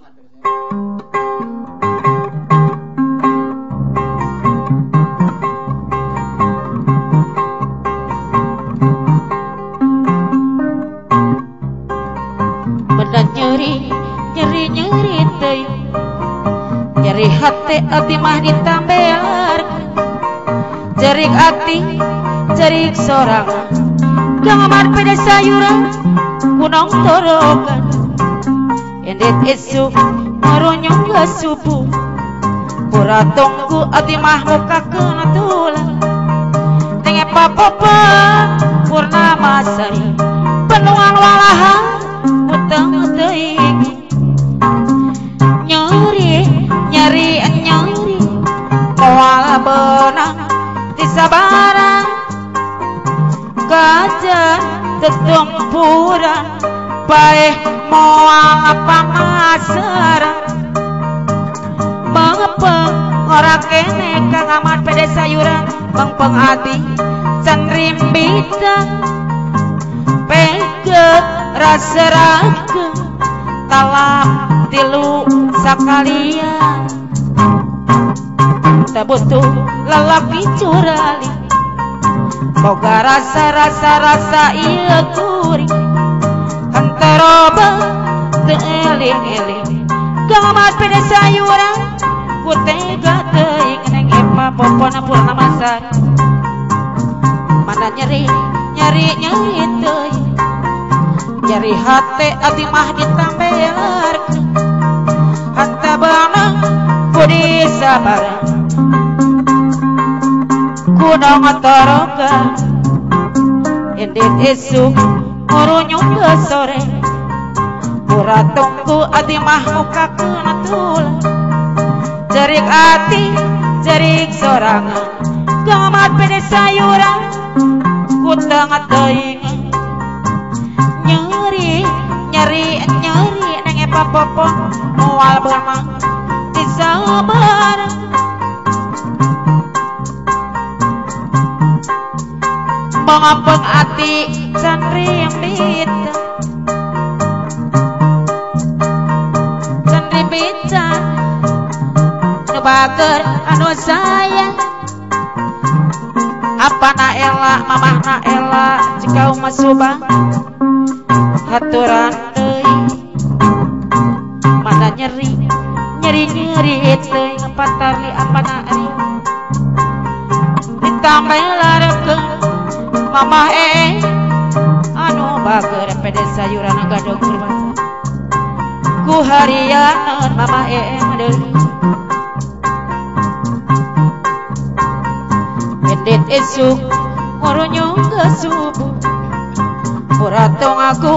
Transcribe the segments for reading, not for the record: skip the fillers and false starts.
Bener nyeri nyeri nyeri teuing nyeri hate ati mah ditambelar jerik ati jerik sorangan gamar pada sayuran kunong torokan endet esuk maronyong ke subuh pura tunggu ati mah muka kena tulang tenge papopa purnama sari penuang walahan utang teuing nyeri nyeri nyeri moal benang disabaran kaca tetempuran paeh moal pamasaran mengepeng ora kene kang amat pede sayuran mengpeng ati can rimbitan pege raserakeun talak tilu sakalian teu butuh lalaki curali boga rasa rasa rasa ieu kuring hantaroba teu eling-eling gamat pede sayuran ku tega teuing neng epa popona purnama sari mana nyeri nyeri nyeri teuing nyeri hate ati mah ditambelarkeun hanta banang ku disabaran kunong torokan endit esuk ngurunyung ke sore pura tunggu ati mah muka kena tulang jerik ati jerik sorangan gamat pede sayuran ku tengah teuing nyeri nyeri nyeri neng epa popo moal beunang disabaran mengapeng ati can rimbit can rimbitan nu bager anu sayang apa na ela mamah na ela jika umat subang haturan deui mana nyeri nyeri nyeri teuing patarli apa na ari ditambah larekeun mamah anu bager pede sayuran gadog berbasa ku harianeun mamah deui endit esuk ngurunyung ke subuh pura tong aku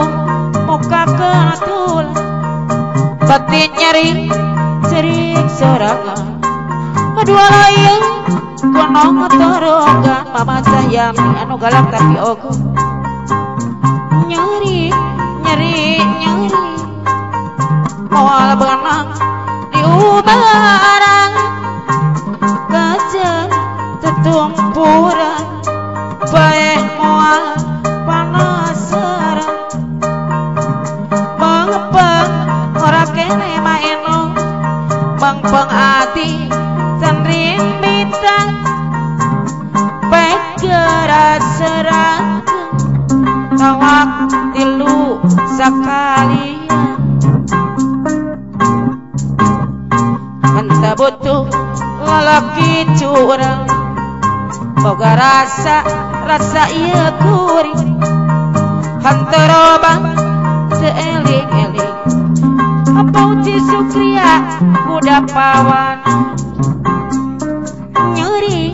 muka kena tulang batin nyeri cerik sorangan dua lain konong torokan mama cahyami anu galak tapi ogo nyeri nyeri nyeri moal benang diubarang kajen tetumpuran bae moal panasaran mengepeng ora kene maeno mengpeng ati can rimbitan pegera serakeun tawak tilu sakalian henteu butuh lalaki curang boga rasa rasa ieu kuring henteu robah teu eling-eling apa uci sukria kuda pawana nyeri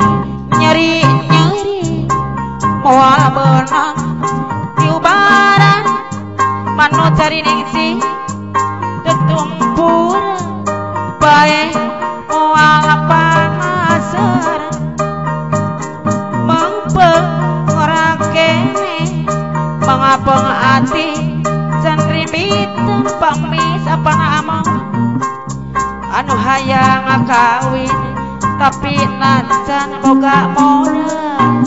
nyeri nyeri moal beunang diubaran mano cari ningsih tetumpuran bae moal panasaran mengpeng ora kene mengapeng ati can rimbitan pamis apa na amang anu hayang kawin tapi nacan boga modal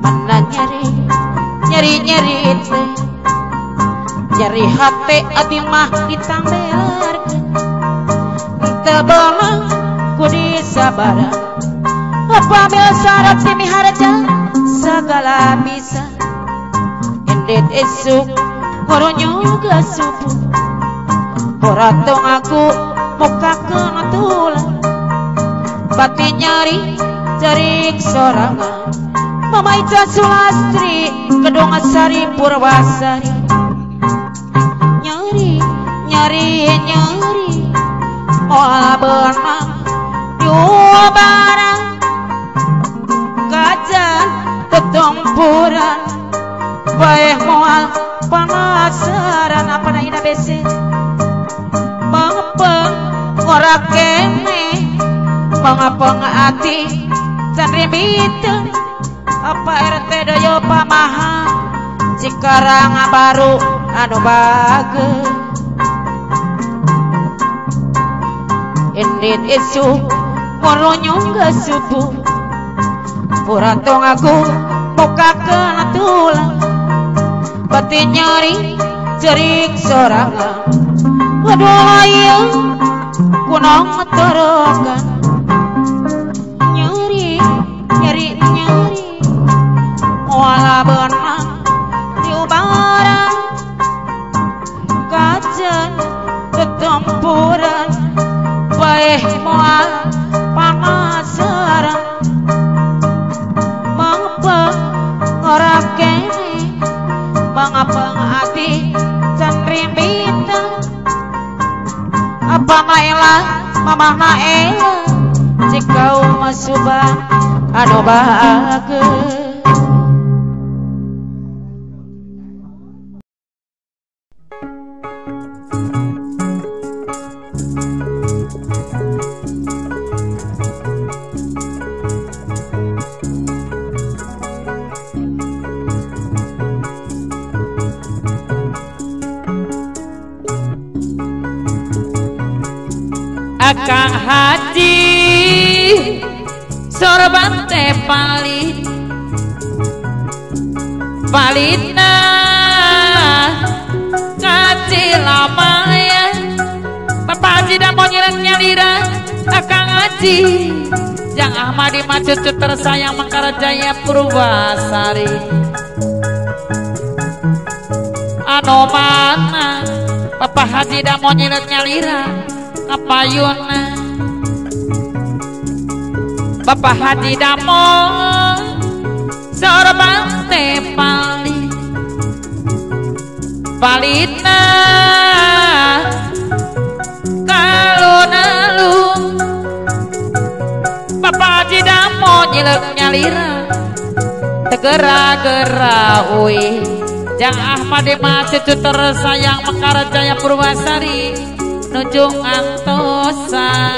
mana nyeri nyeri nyeri teh Nyeri hate abdi mah ditambelarkeun teu belang ku disabaran apabila syarat si miharja segala bisa endet esuk koronyo subuh poratong aku muka kena tulang batin nyari cerik sorangan Mama Ica Sulastri Kedung Sari Purwasari nyeri nyeri nyeri moal benang diubarang kajan tetempuran bae moal penasaran apa na ina bese mangepeng ora kene mangepeng ati can rimiteun apa RT doyo pamaha Cikarang baru anu bager indit isuk moronyong ke subuh puratong aku muka kena tulang batin nyeri jerik sorangan aduh ieu kunong torokan nyeri nyeri nyeri moal benang diubarang kajen ketempuran bae moal panasaran mangpeng ora kene mangapeng ati can rimbiteun apa naela mamah naela jika masubah anu bahagia. Akang Haji sorban teh palit palitna kacilamaya Bapak Haji dah mau nyilet nyalira Akang Haji Jang Ahmadi mah cucu tersayang Mangkarajaya Purwasari anu mana Bapak Haji dah mau nyilet nyalira kapayuna Bapak Haji Damo sorban teh palit palitna kalun-alun Bapak Haji Damo nyilek nyalira tegera-gera uih Jang Ahmad mah cucu tersayang Mangkarajaya Purwasari nuju ngantosan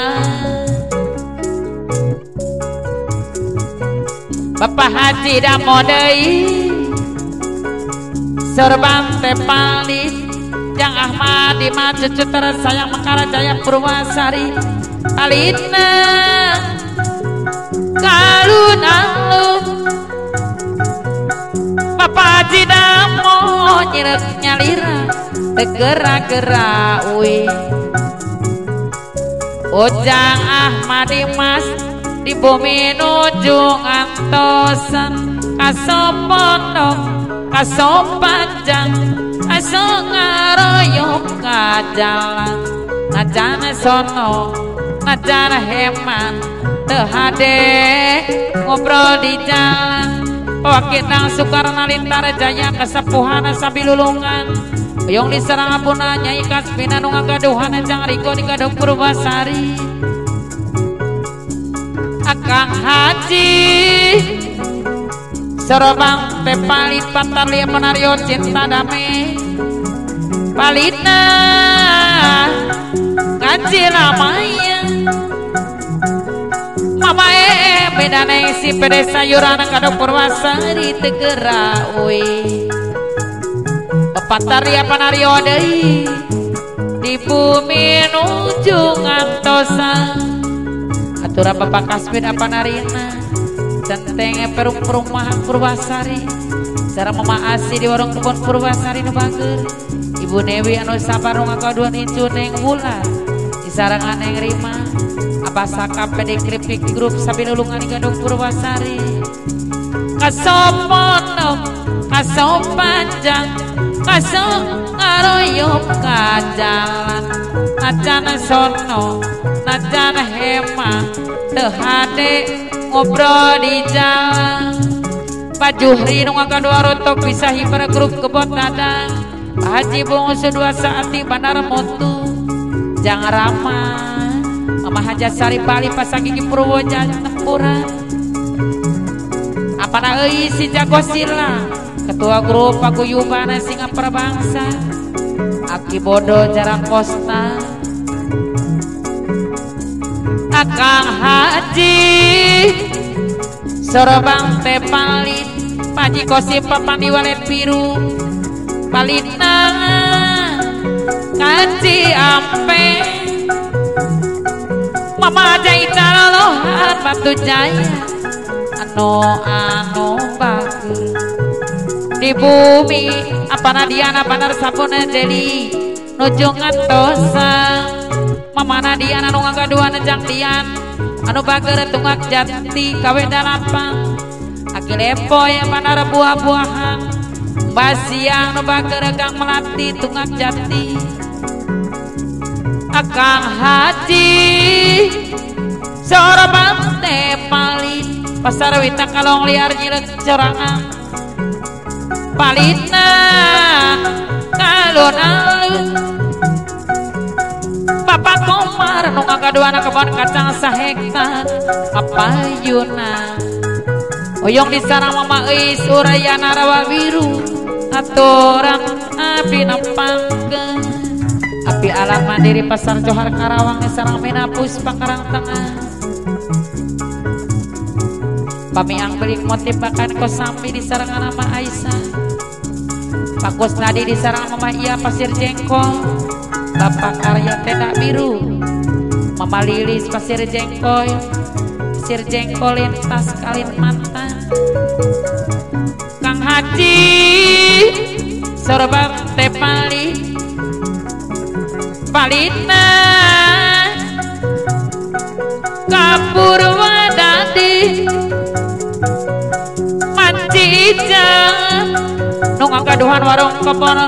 Bapak Haji Damo deui sorban teh palit Jang Ahmadi mah cucu tersayang Mangkarajaya Purwasari palitna kalun-alun Bapak Haji Damo nyirek nyalira tegera-gera uih Ujang Ahmadi mas di bumi nuju ngantosan kasopondok kasopanjang kaso ngaroyok kajalan najana sono najana heman teu hade ngobrol di jalan Wakitang Soekarno Lintar Jaya kesepuhan sabilulungan Oyong diserang apuna Nyai Kasmina nu ngagaduhan Jang Riko di Gadung Purwasari Akang Haji sorobang teh palit patarlia penario cinta dame palitna ngaji lamaya mama bedane si pede sayuran Gadung Purwasari tegera uih Pataria panario deui di bumi nuju ngantosan aturan Bapak Kasmin apa narina centenge perum perumahan Purwasari sareng Mama Asi di warung kebon Purwasari nu bager Ibu Newi anu sabar nu ngagaduhan incu Neng Wulan disarengan Neng Rima apa sakap PD Kripik Grup sabilulungan Gadung Purwasari kasopono kasopanjang kaso ngaroyop kajalan najan sono najan hema teu hade ngobrol di jalan Pak Juhri nu ngagadua rotok bisa hiper grup kebot dadang Pak Haji Bungsu dua saati Bandar Mutu Jangan Rama Mama Hajasari Bali Pasang Gigi Purwoja Tempura apana euy si Jago Sila ketua grup paguyuban Singapura Bangsa Aki Bodo Jarang Kosta Akang Haji Sorobang teh palit Paji Kosim papandi walet biru palitna kaci ampe Mama Jaita lolohan Batu Jaya anu anu bagus di bumi apana diana banar sabuna jadi nuju ngatosa Mama Nadiana nu ngagaduhan jang Dian anu bager tunggak jati kawe dalapan aki lepoy banar buah-buahan basiang nu bager kang melati tunggak jati Akang Haji soroban teh palit pasar wita kalong liar nyilek corangan palitna kalon-alun Papa Komar nu ngagaduhan kebon kacang sahektar apayuna oyong disarang Mama Eis Urayana rawa biru aturan abdi nempangkeun api alam mandiri pasar Johar Karawang sarang Mina Puspa Karang Tengah Pamiang belik motif bahkan kosambi di sarangan Mama Aisyah Pak Kusnadi di sarang Mama Iya Pasir Jengkol Bapak Karya Tenda Biru Mama Lilis Pasir Jengkol Pasir Jengkol lintas Kalimantan Kang Haji sorban teh palit palitna Kapurwadadi Manci Ijang nu ngagaduhan warung kebon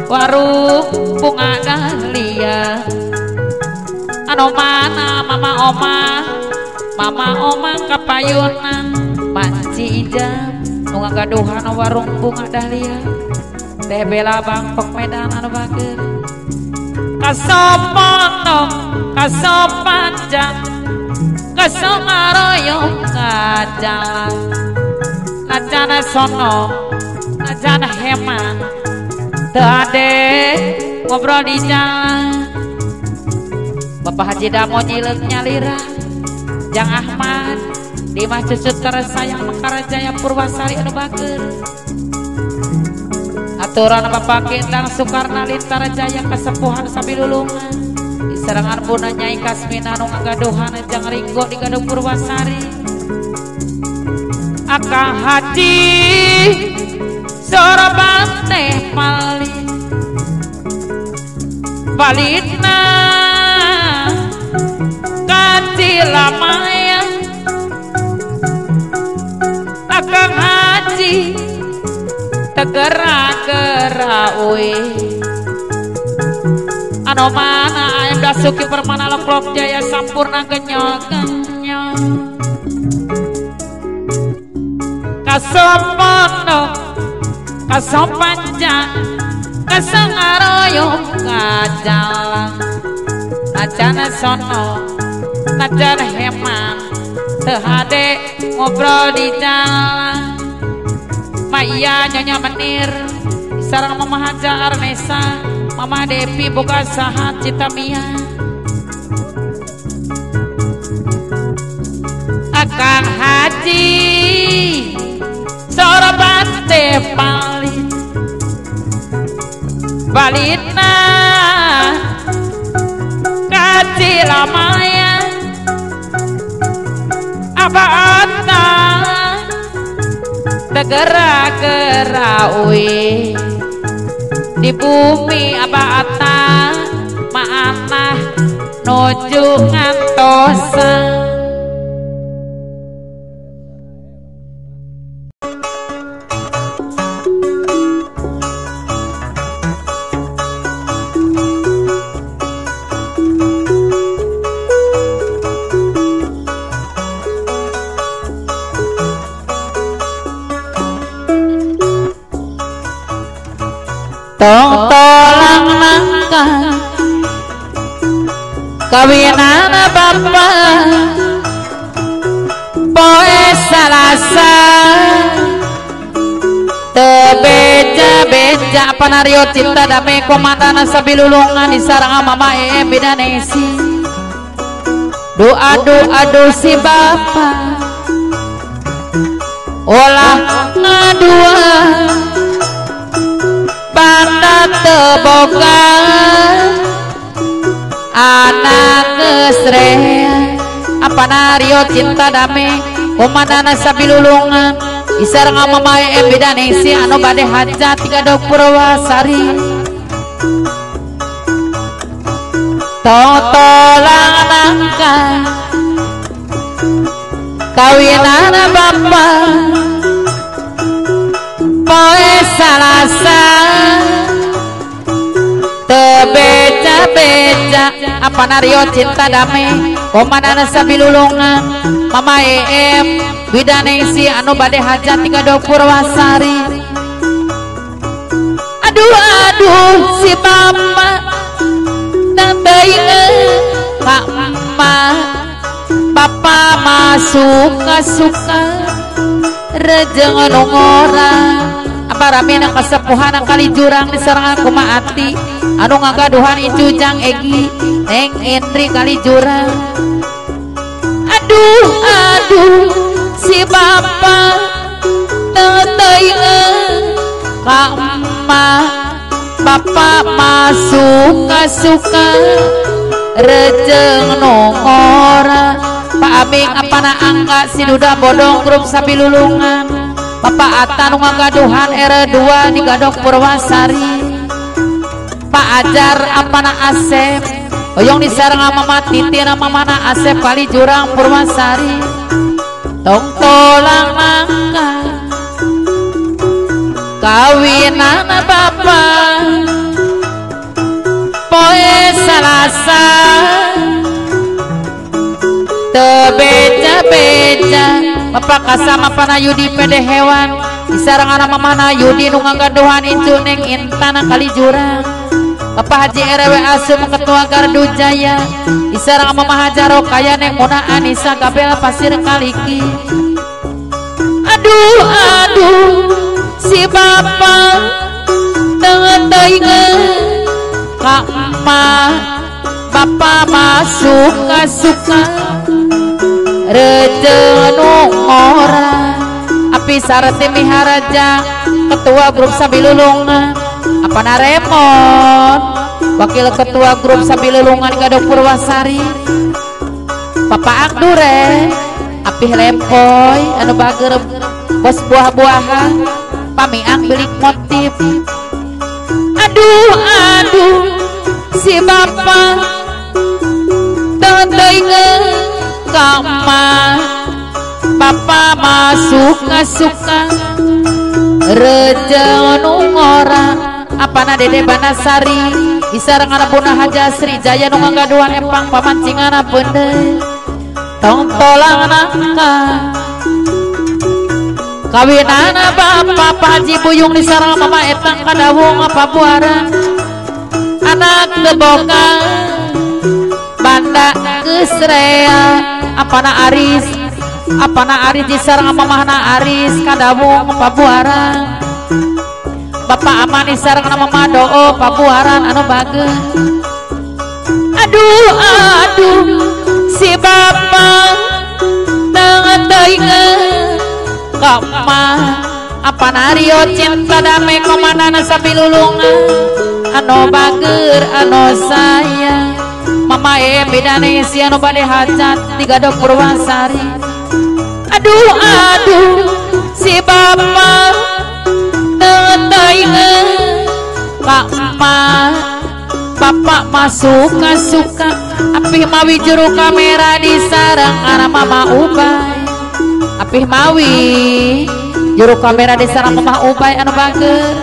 warung bunga dahlia anu mana mama oma kapayunan Manci Ijang nu ngagaduhan warung bunga dahlia Teh Bela Bangkok Medan anu bager kasopono kasopanjang kasomaroyong kajalan najana sono najana hema teu ade ngobrol di jalan Bapak Haji Damo nyileuk nyalira Jang Ahmad Dimas cucu tersayang Mekar Jaya Purwasari anu bager aturan Bapak Kendang Soekarno Lintar Jaya kasepuhan sabilulungan diserangan Bunda Nyai Kasmina nu ngagaduhan Jang Ringgo di Gadung Purwasari Akang Haji soroban teh palit palitna kacilamaya Akang Haji tegera-gera uy anu mana ayam dasuki permana loklok jaya sampurna genyol genyol kasopono kasopanjang kasangaroyong kajalan najana sono najan hema teu hade ngobrol di jalan Maya Nyonya Menir sareng Mama Haja Arnesa Mama Devi boga saha Cita Mia Akang Haji soroban teh palit balitna kacilamaya apa ata tegera-gera uy Di bumi apa ata maanah nuju ngantosan. Tong tolang nangka kawinan bapa poe Salasa tebeja-beja panario cinta dame komandan sabilulungan di sarang mama bidanesi doa doa do si bapa olah ngadua banda teboga anak kesrea apa nario cinta dame komandan sabilulungan isareng mama bidanesi anu bade hajat tiga dok Purwasari totolang nangka kawinan bapa poe Salasa tebeca-beca apa nario cinta dame komandan sabilulungan mama EM bidanesi anu bade hajat tiga dok Purwasari. Aduh aduh si mama nambahin kak mama papa masuka suka rejeng nongora apa ramena kasepuhan kali jurang diserang kumaati anu ngagaduhan incu jang Egi neng Indri kali jurang. Aduh aduh si bapa teteuing ka emak bapa masuka suka rejeng nongora. Pak Aming apana angka si duda bodong grup sabilulungan Bapak Ata nu ngagaduhan R2 di Gadok Purwasari. Pak Ajar apana Asep oyong disareng mama Titi nama mana Asep kali jurang Purwasari. Tong tolang nangka kawinan bapa poe Salasa tebeca-beca bapak kasama panayudi pede hewan disareng anak mamana Yudi nu ngagaduhan incu neng Intana kali jurang. Bapak Haji RW Asum Ketua Gardu Jaya disareng mama Hajaro kaya neng Muna Anissa Gabel Pasir Kaliki. Aduh aduh si bapa teuing ka emak bapa masuka suka rejeng ora api sarti miharaja ketua grup sabilulungan apana Remon wakil ketua grup sabilulungan Gadok Purwasari. Papa Angdure api lempoy anu bager bos buah-buahan pamiang bilik motif. Aduh aduh si bapa teuing ka emak bapa masuka suka rejeng ora apana Dede Banasari isareng anak Haja Sri Jaya nu ngagaduhan empang pamancingana beundeut tong tolang nangka kawinana bapa Pak Haji Buyung disareng mama etang kadawung pabuaran anak teboga banda kesrea apana Aris apana Aris disareng mamahna Aris kadawung pabuaran. Bapak Aman disareng mama Doo pabuaran anu bager. Aduh aduh si bapa teuing ka emak apana Rio cinta dame komandan sabilulungan anu bager anu sayang mama bidanesi anu bade hajat di Gadok Purwasari. Aduh aduh si bapa teuing Kak emak bapak mah suka-suka apih mawi juru kamera di sarang arah Mama Ubay apih mawi juru kamera di sarang Mama Ubay anu bager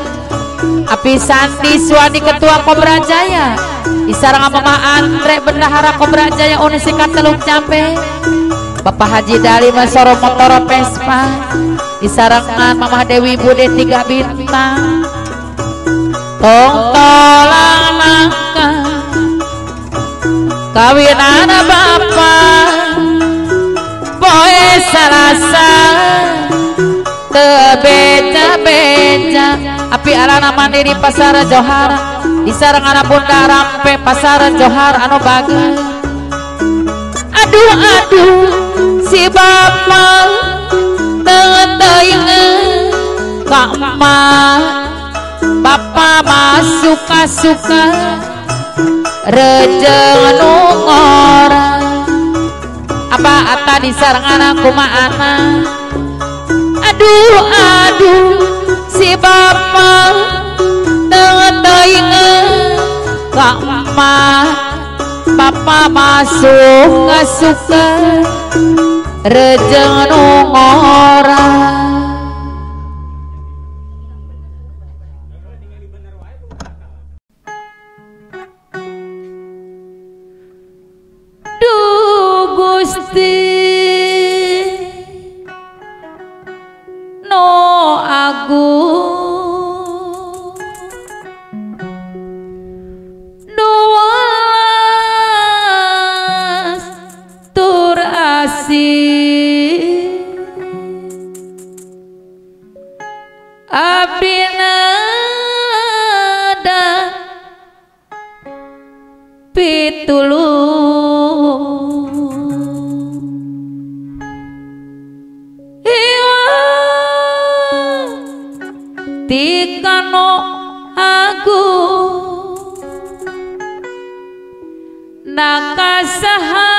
api Sandi Suwandi Ketua Kobra Jaya di sarang Mama Andre Bendahara Kobra Jaya Unisika Teluk Jambe Bapak Haji Dali Masoro Motoro Vespa di sarangan Mama Dewi Bude 3 bintang tong tolang langka kawinana bapak poe Salasa tebeca-beca api alana mandiri pasar Johar di sarangan Bunda Rampe pasar Johar anu bager aduh aduh si bapak teuing ka emak bapak mah suka-suka rejeng nu ngora apa ata di sarangan kumaana aduh aduh si bapak teuing ka emak bapak mah suka-suka rejeng nu ngora. Duh Gusti no agung nuwas tur asih abdi nada pitulung iwa tikano agung nakasaha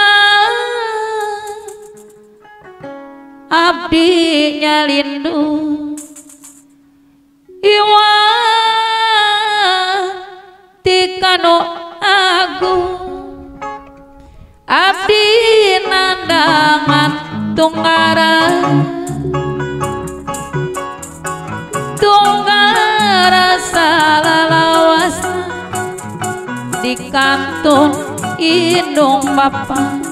abdi nyalindung iwa tikano agung abdi nandangan tunggara tunggara salalawas di kantun indung bapa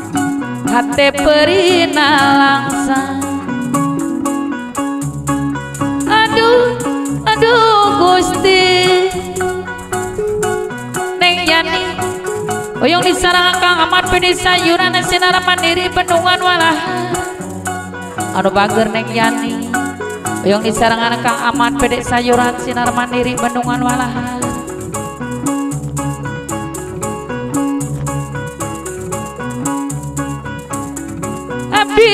hate perina langsa aduh aduh Gusti Neng Yani oyong di sarang Kang Ahmad Pedi sayuran sinar mandiri bendungan walah anu bager Neng Yani oyong di sarangan Kang Ahmad Pedi sayuran sinar mandiri bendungan walah abdi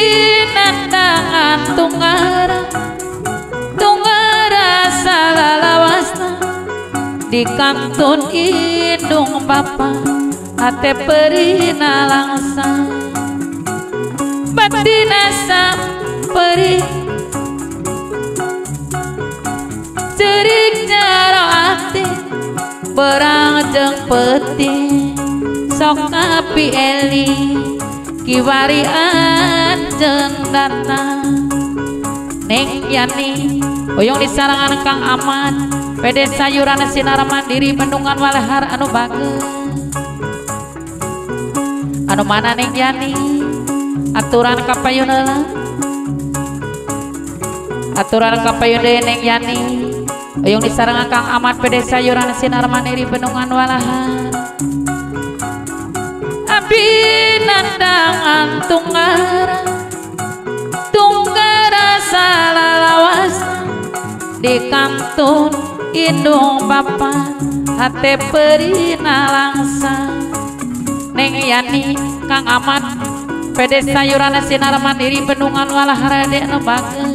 nandangan tunggara tunggara salalawasna di kantun indung bapa hate perina langsa batina samperi cerik jero ati berang jeung peti sok api eli kiwari anjeun datang Neng Yani oyong di sarangan Kang Ahmad Pede sayuran sinar mandiri bendungan walahar anu bager anu mana Neng Yani aturan kapayun heula aturan kapayun deui Neng Yani oyong di sarangan Kang Ahmad Pede sayuran sinar mandiri bendungan walahar abdi nandangan tunggara tunggara salalawas di kantun indung bapa hate perina langsa Neng Yani Kang Ahmad Pede sayuran sinar mandiri bendungan walahar dek nu bager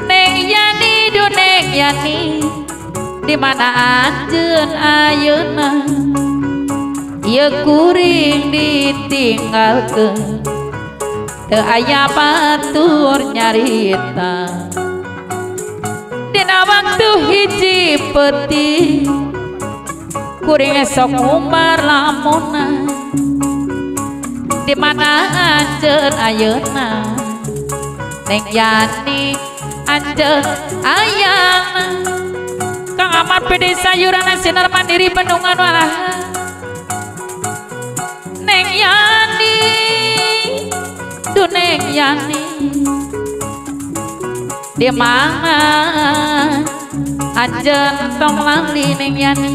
Neng Yani du Neng Yani di mana anjeun ayeuna ieu kuring ditinggalkeun Teu aya batur nyarita dina waktu hiji peuting kuring esok umar lamuna di mana anjeun ayeuna Neng Yani anjeun ayana Kang Ahmad PD sayuran sinar mandiri Bendungan Walahar Neng Yani du Neng Yani di mana anjeun tong lali Neng Yani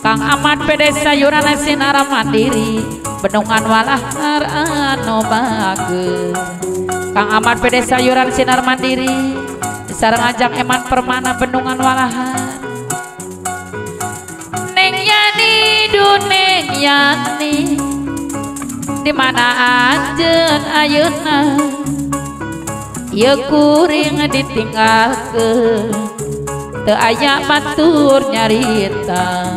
Kang Ahmad PD sayuran sinar mandiri Bendungan Walahar anu bagus Kang Ahmad PD sayuran sinar mandiri sareng ajang Eman Permana Bendungan Walahar Neng Yani du Neng Yani di mana anjeun ayeuna ieu kuring ditinggalkeun teu aya batur nyarita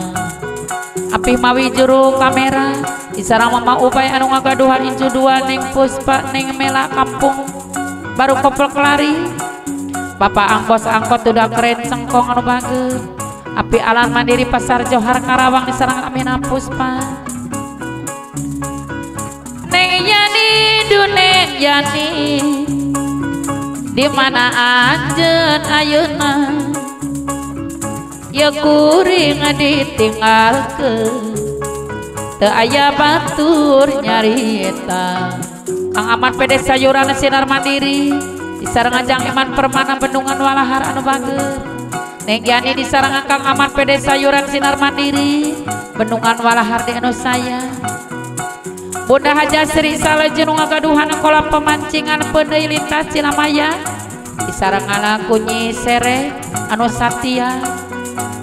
apih mawi juru kamera isarang mama upay anu ngagaduhan incu dua Neng Puspa Neng Mela kampung baru koplok lari bapak angkos angkot udah keren cengkong anu bager api alan mandiri pasar Johar Karawang disarang Amina Puspa Neng Yani du Neng Yani di mana anjeun ayeuna ieu kuring ditinggalkeun teu aya batur nyarita Kang Ahmad PD sayuran sinar mandiri disareng ajang Eman Permana Bendungan Walahar anu bager Neng Yani disareng Kang Ahmad PD sayuran sinar mandiri Bendungan Walahar di anu saya Bunda Haja Sri Salajeng nu ngagaduhan kolam pemancingan peundeuy lintas Cilamaya disareng kunyi sere anu satia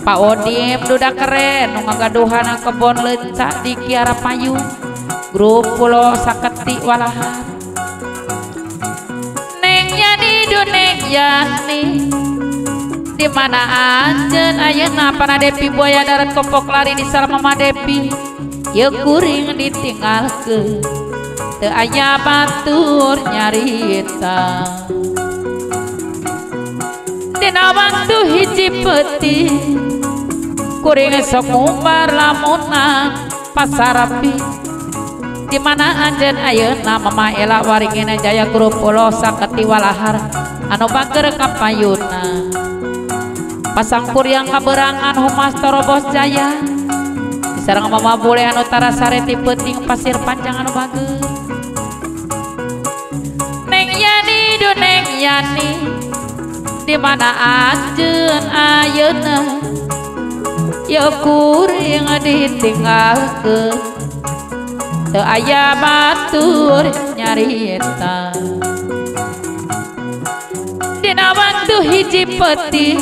Pak Odim duda keren nu ngagaduhan kebon leunca di Kiara Payung grup Pulau Saketi Walahar Neng Yani du Neng Yani di mana anjeun ayeuna pana Depi buaya darat kopok lari di sareng Mama Depi ieu kuring ditinggalkeun teu aya batur nyarita dina waktu hiji peuting kuring sok ngumbar lamunan pasarapi di mana anjeun ayeuna Mama Ela Waringin Jaya grup Pulau Saketi Walahar anu bager kapayuna pasang kuryang kaberangan Humas Torobos Jaya sareng Mama Bule anu tarasare ti peuting Pasir Panjang anu bager Neng Yani du Neng Yani di mana anjeun ayeuna ieu kuring ditinggalkeun teu aya batur nyarita dina waktu hiji peuting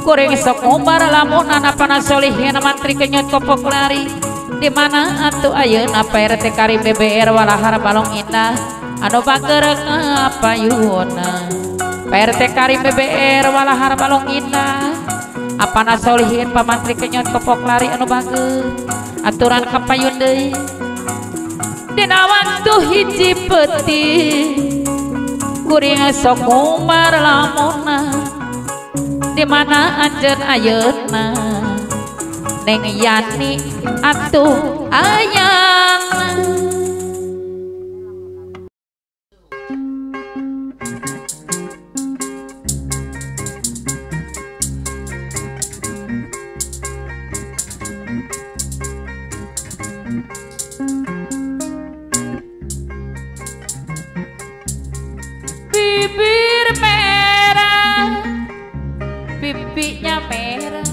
kuring sok ngumbar lamunan apana solihin mantri kenyot kopok lari di mana atuh ayeuna PRT Karim BBR Walahar Balong Indah anu bager kapayuna PRT Karim BBR Walahar Balong Indah apana solihin pamantri kenyot kopok lari anu bager aturan kapayun deui dina waktu hiji peuting kuring sok ngumbar lamunan di mana anjeun ayeuna Neng Yani atuh ayana bibir merah pipinya merah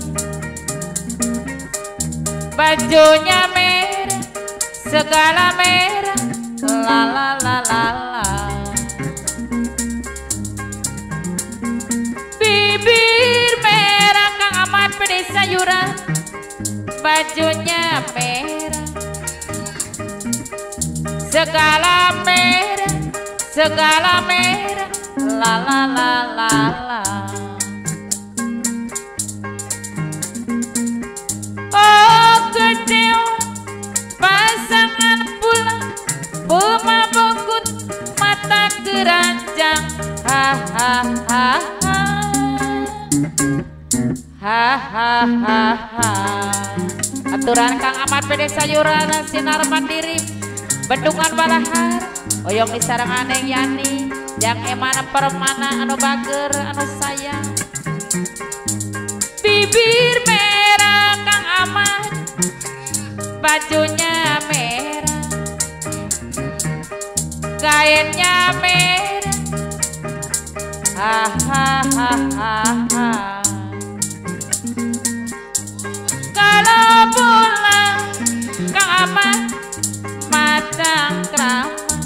bajunya merah segala merah la la la la la bibir merah Kang Ahmad pedih sayuran bajunya merah segala merah segala merah la la la la la. Oh kecewa pasangan pulang pemabuk jang ha ha ha ha ha ha ha ha. Aturan Kang Ahmad PD sayuran sinar mandiri bendungan walahar oyong disarengan Neng Yani jang emana permana anu bager anu sayang. Bibir merah Kang Ahmad, bajunya merah, kainnya merah, ha ha ha ha ha. Kalau pulang Kang Ahmad macam keramat,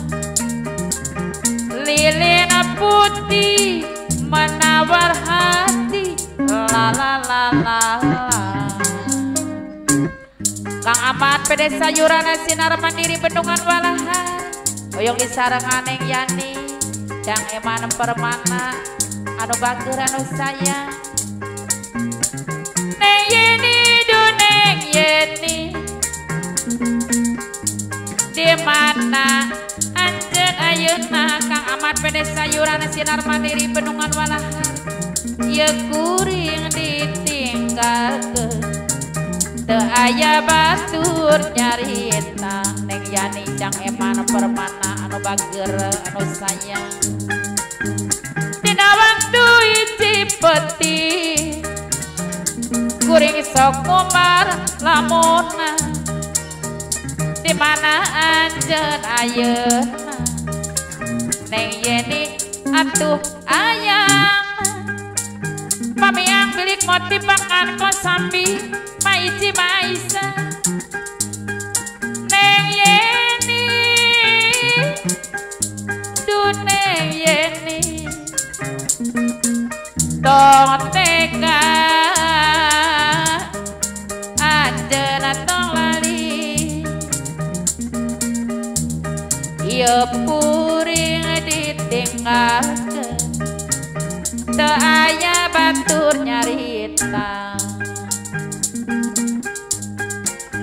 lilin putih menawar hati, la la la la la. Kang Ahmad PD sayuran sinar mandiri bendungan walahar oyong disarengan Neng Yani jang eman permana anu bager anu sayang. Neng Yeni du Neng Yeni di mana anjeun ayeuna Kang Ahmad PD sayuran sinar mandiri bendungan walahar ieu kuring ditinggalkeun teu aya batur nyarita. Neng Yani jang eman permana anu bager anu sayang. Dina waktu hiji peti kuring sok ngumbar lamuna di mana anjeun ayeuna Neng Yeni atuh ayang pamiang bilik motif pakan kosambi maici maisa. Neng Yeni du Neng Yeni tong tega anjeunna tong lali ieu kuring ditinggalkeun teu aya batur nyarita.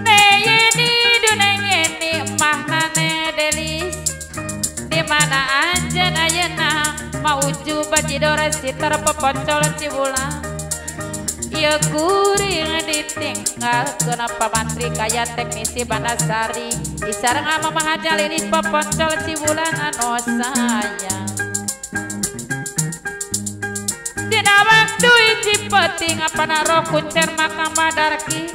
Neng Yeni du Neng Yeni mahnane delis di mana anjeun ayeuna mauju bajidor sitar poponcol cibulan ieu kuring ditinggalkeun pamantri kaya teknisi Bandasari disareng Mama Haja Lilis poponcol cibulan anu sayang. Dina waktu hiji peuting apana roh kuncer makam Badarki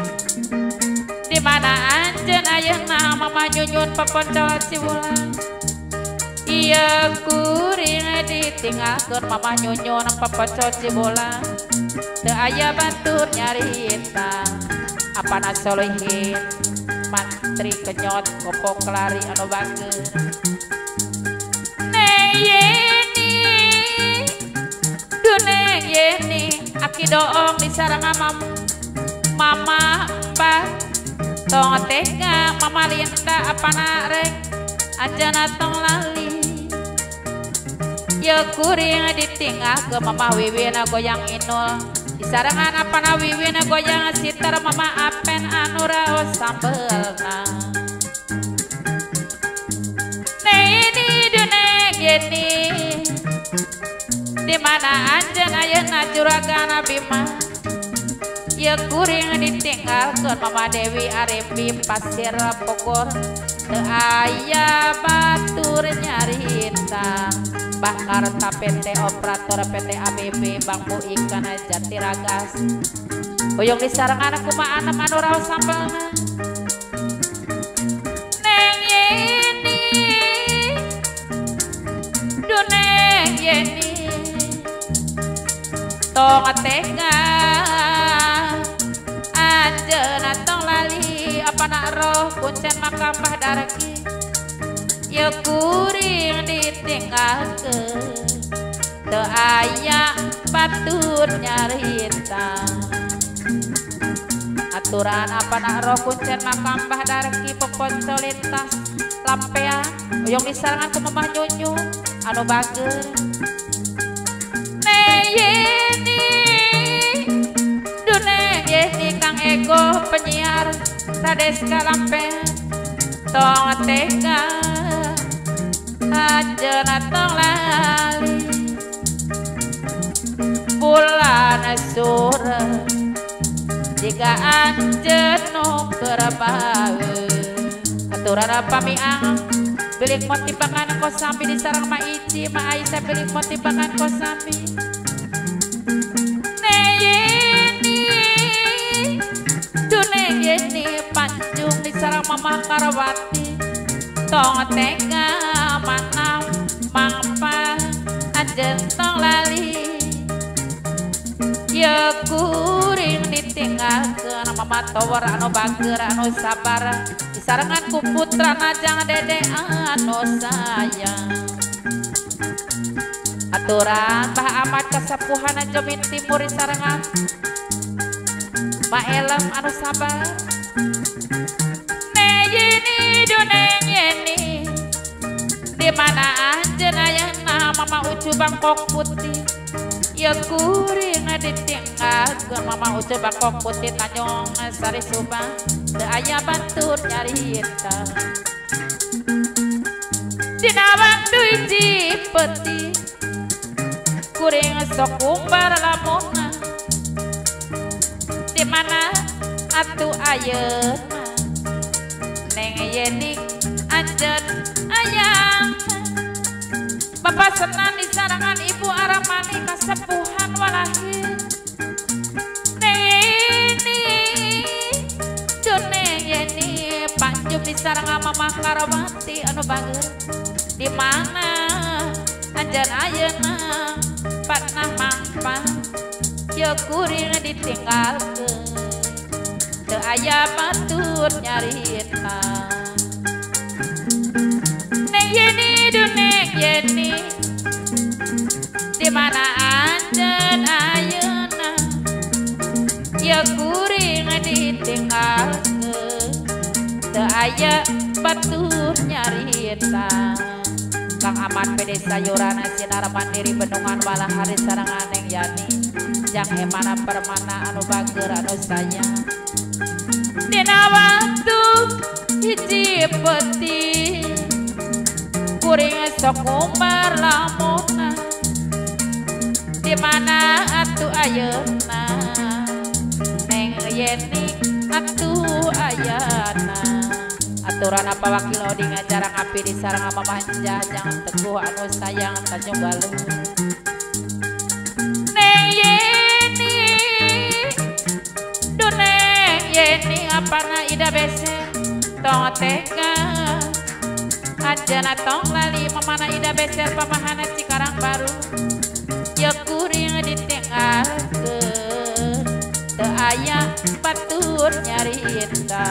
di mana anjeun ayeuna Mama Nyunyun poponcol cibulan ieu kuring ditinggalkeun Mama Nyunyun poponcol cibulan teu aya batur nyarita. Apana solihin mantri kenyot kopok lari anu bager. Neng Yeni du Neng Yeni aki doong disareng mama mbah tong tega mama Linda apana rek anjeunna tong lali ieu kuring ditinggalkeun mama Wiwin goyang inul disarengan apana Wiwin goyang sitar mama Apen anu raos sambelna. Neng Yeni du Neng Yeni di mana anjeun ayeuna juragan Bima ieu kuring ditinggalkeun Mama Dewi Arimbi Pasir Bogor teu aya batur nyarita. Bakarta PT operator PT ABB Bangku Ikan Jatiragas oyong disarengan kumaha anak anu raos sambelna. Neng Yeni du Neng Yeni tong tega anjeunna tong lali apana roh kuncen makam Badarki ieu kuring ditinggalkeun teu aya batur nyarita. Aturan apana roh kuncen makam Badarki poponcol lintas lampean oyong disarengan ku Mamah Nyunyun anu bager. Neng Yeni du Neng Yeni Kang Ego penyiar Radeska lampean tong tega anjeun tong lali bulan sura jika anjeun nu keur baeun aturan pamiang bilik motipakan kosambi di sarang Ma Ici Ma Aisyah bilik motipakan kosambi Neyeni duneyeni pancung di sarang Mama Karwati tong tega mana mangpa anjeun tong lali ya kuring ditinggalkeun Mama Tower anu bager anu sabar disarengan ku putra najang dede anu sayang aturan Bah Ahmad kasepuhan Jomin Timur disarengan Ma Elem anu sabar Neyini duneyeni di mana anjeun ayana Mama Ucu Bangkok Putih ya kuring ditinggalkeun Mama Ucu Bangkok Putih Tanjung Sari Subang teu aya batur nyarita dina waktu hiji peti kuring sok umbar lamunna di mana atuh ayeuna Neng Yeni anjeun ayang Bapak senang di sarangan Ibu Aramani kasepuhan walahir Neni Neng Yeni pancum di sarangan Mama Karwati anu bager di mana anjeun ayeuna panah mangpa ya kuring ditinggalkeun teu aya batur nyarita Neng Yeni du Neng Yeni di mana anjeun ayeuna ya kuring ditinggalkeun teu aya batur nyarita Kang Aman PD Sayuran Sinar Mandiri Bendungan Walahari sarangan Neng Yani jang emana permana anu bager anu sayang dina waktu hiji peti kuring sok umbar lamunna di mana atuh ayeuna Neng Yeni atuh ayana aturan apa wakil odi ngajarang api di sarang Mama Anja jangan teguh anu sayang Tanjung Galuh Neng Yeni du Neng Yeni apana ida beser tong teka anjana tong lali mamana ida beser pamahana Cikarang Baru ya kuring ditinggalkeun teu aya batur nyarita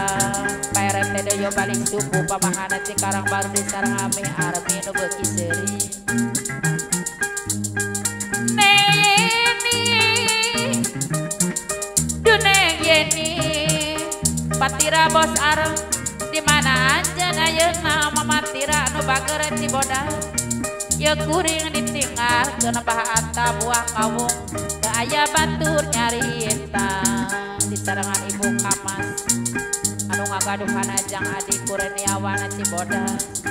Pak RT Doyo balik subuh pamahana Cikarang Baru di sarang Ame Armi nu beuki seuri Neng Yeni du Neng Yeni Patira bos arem di mana anjeun ayeuna Mama Tira anu bager Cibodas ya kuring ditinggalkeun Bah Atta buah kawung teu aya batur nyarita di sarangan Ibu Kamas anu ngagaduhan ajang Adi Kurniawan Cibodas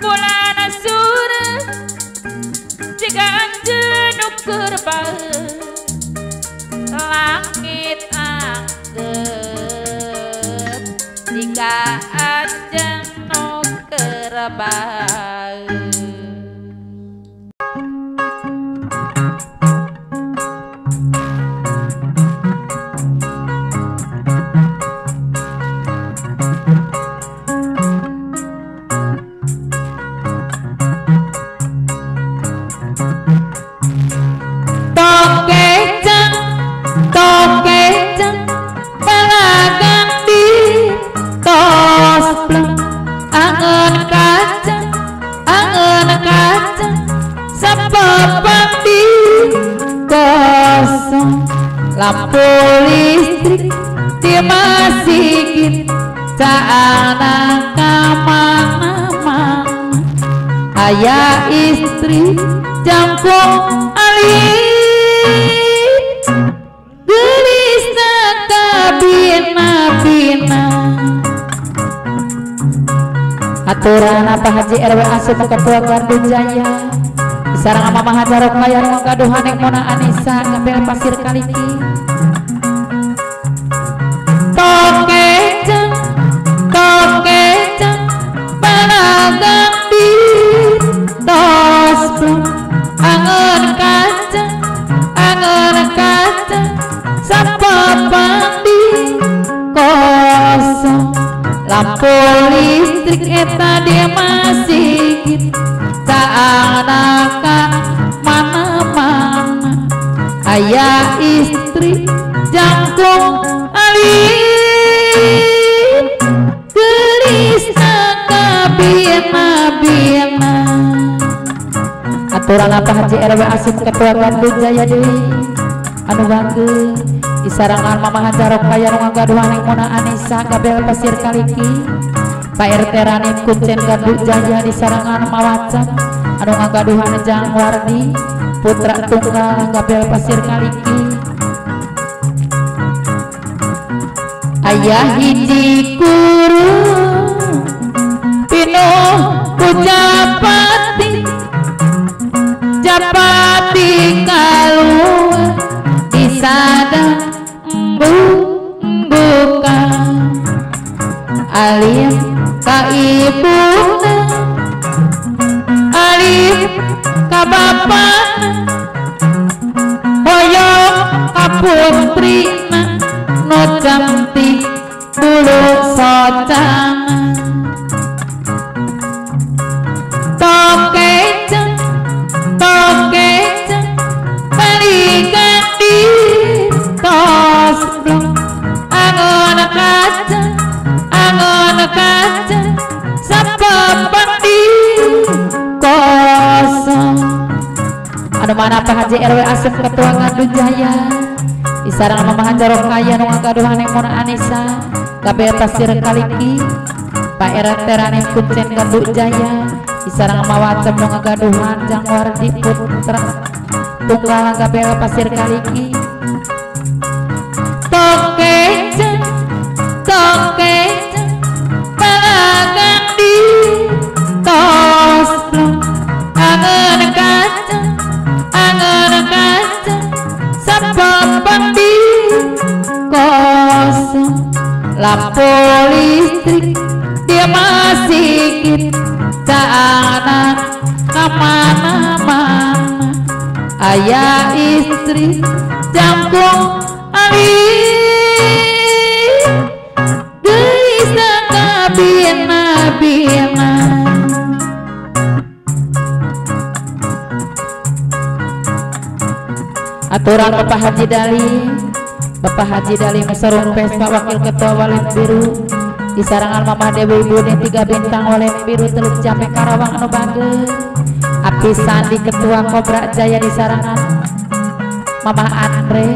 bulan sura jika anjeun nu keur baeun langit angkeut jika anjeun nu keur baeun. Lampu listrik di masjid caana kamana-mana ayah istri jangkung alit gelis kabina-bina Aturan apa Haji RW Asup Ketua Gardu Jaya sareng Mama Hajarok Kaya nu gaduhan Neng Mona Anissa Gabel Pasir Kaliki. Tokeceng tokeceng balagang di tos blong angen kacang sapapang di kosong lampu listrik eta dia masih caanaka mana-mana ayah istri jangkung alit gelis kabina-bina. Aturan apa Haji RW Asup Ketua Gardu Jaya deui anu bangga disarangan Mama Hajarok Kaya nu ngagaduhan Neng Mona Anissa Gabel Pasir Kaliki. Pak RT Ranim Kuncen Gardu Jaya disarangan Mawacan anu ngagaduhan Jang Wardi putra tunggal Gabel Pasir Kaliki. Ayah hiji guru pinuh ku japati japati kaluar disadang embu-embukan alim ka ibuna alim ka bapana hoyong ka putrina nu cantik bulu socana. Tokeceng tokeceng balikan di tos blong angon kacang sapapan di kosong. Anu mana Pak Haji RW Asup Ketua Gardu Jaya isarang Mama Hajarok Kaya nu ngagaduhan Neng Mona Anissa Gabel Pasir Kaliki. Pak RT Ranim Kuncen Gardu Jaya isarang Mawacem nu ngagaduhan Jang Wardi putra tunggal Gabel Pasir Kaliki. Tokeceng tokeceng balagan di tos blong angen kacang sapapan di kosong lampu listrik dia masih caana kemana-mana ayah istri jangkung alit gelis kabina-bina. Aturan Bapak Haji Dali, Bapak Haji Dali Mesarung Pesta Wakil Ketua Walem Biru disarangan Mama Dewi Bune 3 bintang Walem Biru Teluk Jambe Karawang anu bager. Api Sandi Ketua Kobra Jaya disarangan Mama Andre.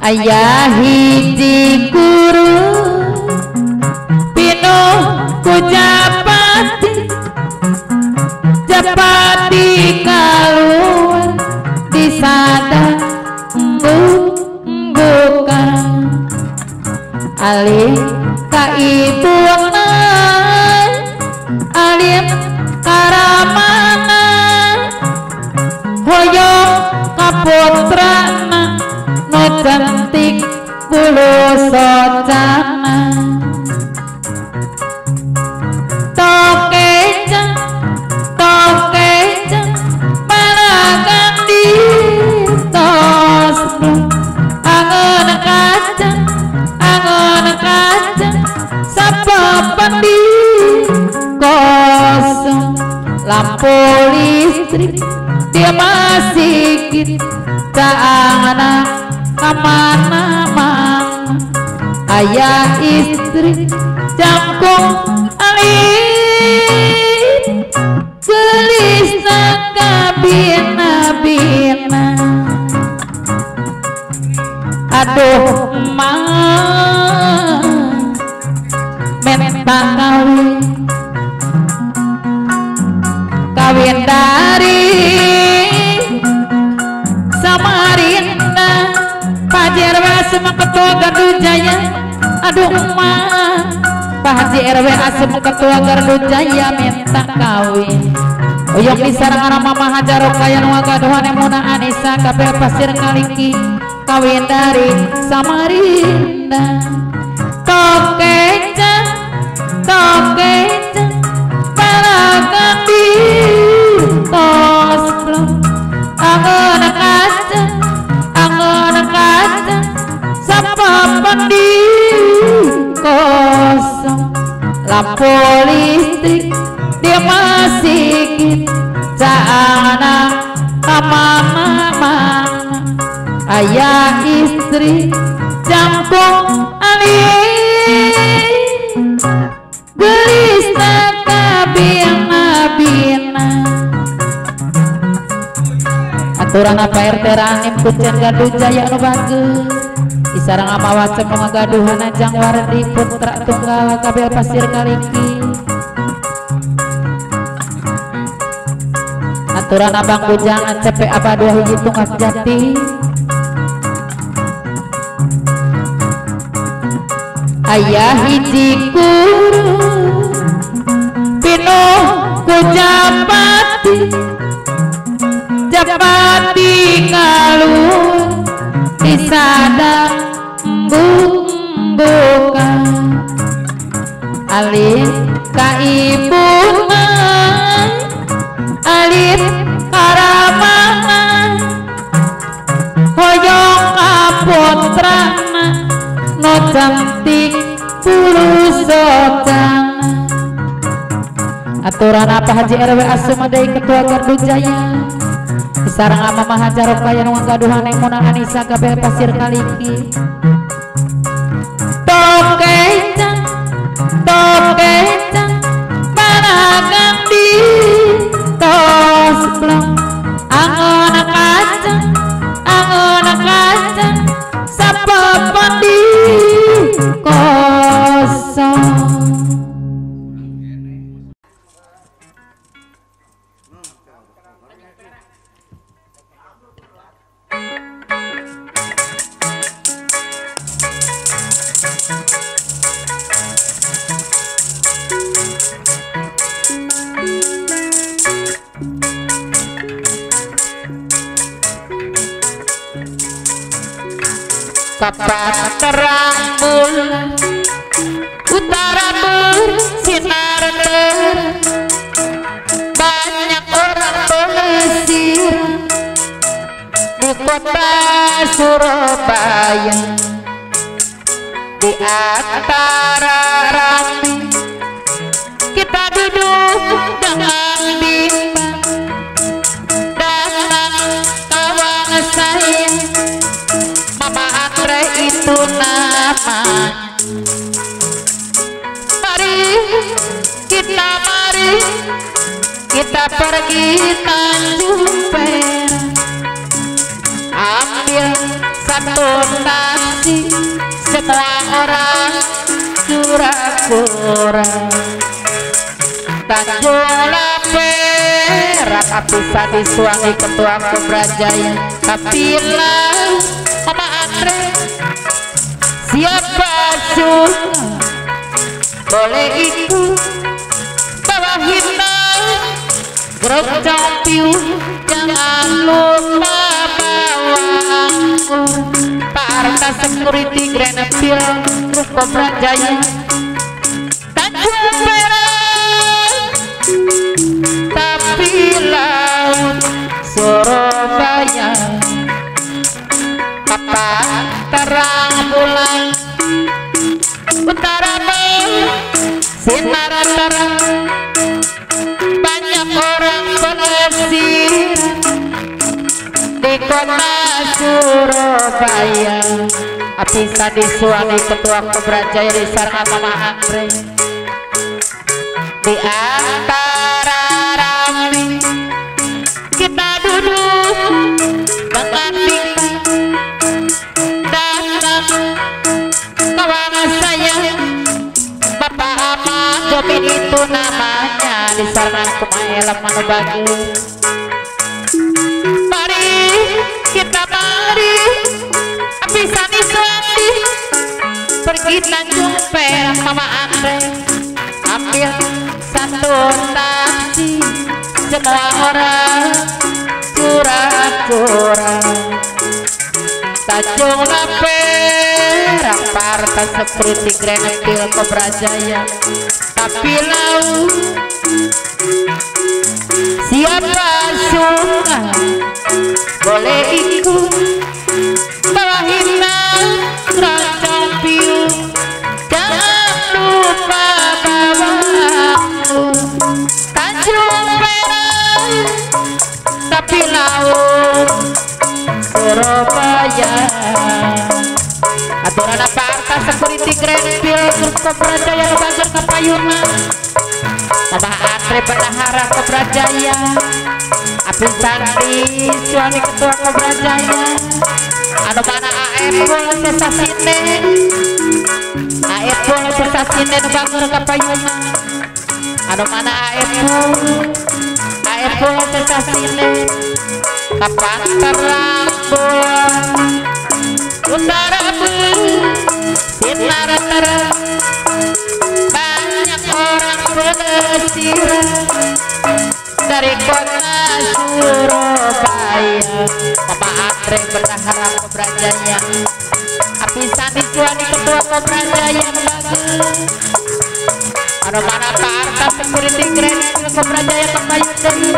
Ayah hiji guru pinuh ku japati japati kaluar disadang embu-embukan alih ka ibuna alim karamana hoyong ka putrana nu cantik bulu socana. Tokeceng tokeceng balagan di tos blong angon kacang sapapan di kosong lampu listrik dia masih caana kemana-mana ayah istri jangkung alit gelis kabina-bina. Aduh mah menta kawin kawin dari Samarinda Pajar. Asem Ketua Gardu Jaya. Aduh emak, Pak Haji RW Asem Ketua Gardu Jaya minta kawin. Uyong di sarang mama Hajar Rokaya nu ngagaduhan Emuna Anissa kabel pasir ngaliki kawin dari Samarinda. Tokeca tokeca balagandi tos blok angon kaca angon kaca sapa pendi kosong lampu listrik dia masih cana mama ayah istri jangkung ali gelis kabina bina aturan apa RT Ranim kucen Gardu Jaya nu bagus isarang ama wacem nu ngagaduhan Jang Wardi putra tunggal kabel pasir kaliki aturan abang bujang cepe apa dua hiji tunggak jati ayah hiji guru pinuh ku japati japati ngalur disadang embung-embukan alif ka ibuna alif karamana hoyong kaputrana no cantik bulu sotana aturan apa Haji RW Asumadai Ketua Gardu Jaya sarang ama Mahajar Rokaya nu ngagaduhan Emuna Anissa kabeh pasir kaliki tokeca tokeca paragandi tos blok angon kaca angon kaca sapa pandi kosong. Kapan terang bulan utara bersinar terang, banyak orang pelesir di kota Surabaya. Di antara ramai kita duduk dengan bimbang, datang kawan saya Mama Andre itu nama. Mari kita, mari kita pergi Tanjung Perak, ambil satu taksi, semua orang kura-kura. Tanjung Perak bisa disuangi Ketua Kobra Jaya, tapi lah Mama Andre siapa suka boleh ikut bawa hitam gerocong piu, jangan lupa bawa anggur. Pak Arta Security Grenadil Grup Kobra Jaya Tanjung Perak tapi laut Surabaya. Kapan terang bulan utara bersinar terang, banyak orang pelesir di kota Surabaya. Bisa disuani Ketua Kobra Jaya di sarang Mama Andre. Di antara ramai kita duduk dengan bimbang, datang kawan saya Bapak Ahmad Jomin itu namanya, di sarang kumaelem anu bagus. Mari kita mari bisa disuani Pergi Tanjung Perak Mama Andre, ambil satu taksi, semua orang kura-kura. Tanjung Perak Parta seperti Grand Kobra Jaya, tapi laut siapa suka boleh ikut. Bawa hitam keroncong piu, jangan lupa bawa aku. Tanjung Perak tapi laut Surabaya. Aturan apa Arta Security Grand Bill Kobra Jaya Bager Kapayuna, Bapak Andre Bendahara Kobra Jaya, Abdul Sandi suami ketua Kobra Jaya, anu mana AF bola sesasine, AF bola sesasine Bager Kapayuna, anu mana AF bola sesasine, kapan terang utara sinar terang, banyak orang bersirat dari kota Surabaya. Bapak Andre Bendahara Kobra Jaya, Api Sandi Suwani ketua Kobra Jaya bagus. Anu mana Pak Arta Security Grand Kobra Jaya kembali dari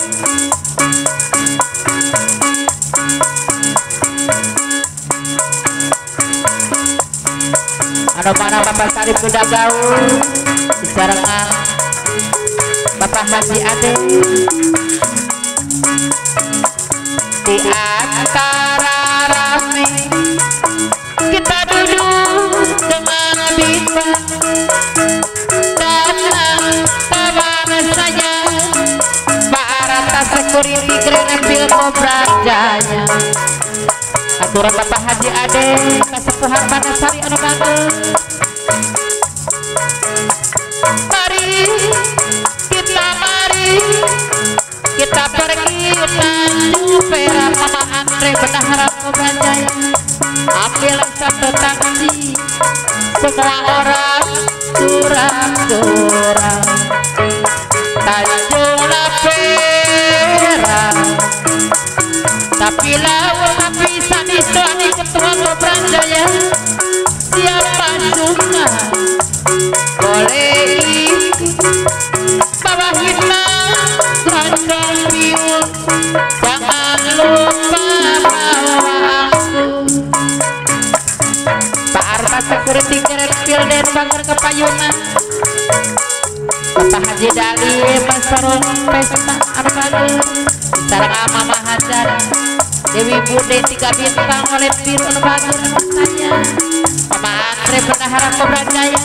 anu mana Bapak Sarip Kuda Gaul disarengan Bapak Haji Ade. Di antara rame kita duduk dengan bimbang, datang kawan saja Pak Arta Security Grand Bill Kobra Jaya. Aturan Bapak Haji Ade kasepuhan Banasari anu bagus. Mari kita, mari kita pergi Tanjung Perak Mama Andre Bendahara Kobra Jaya, ambil satu taksi, semua orang kura-kura. Tanjung Perak tapi laut tapi sani suami ketua Kobra Jaya, siapa suka boleh ikut. Bawa hitam keroncong piu, jangan lupa bawa aku. Pak Arta Security Grand Pilden Bangor Kepayungan, Bapak Haji Dali Pasarung Pesta anu bagus, sareng Mama Hajar Dewi Bude tiga bintang oleh biru anu bagus anu saya. Mama Andre Bendahara Kobra Jaya,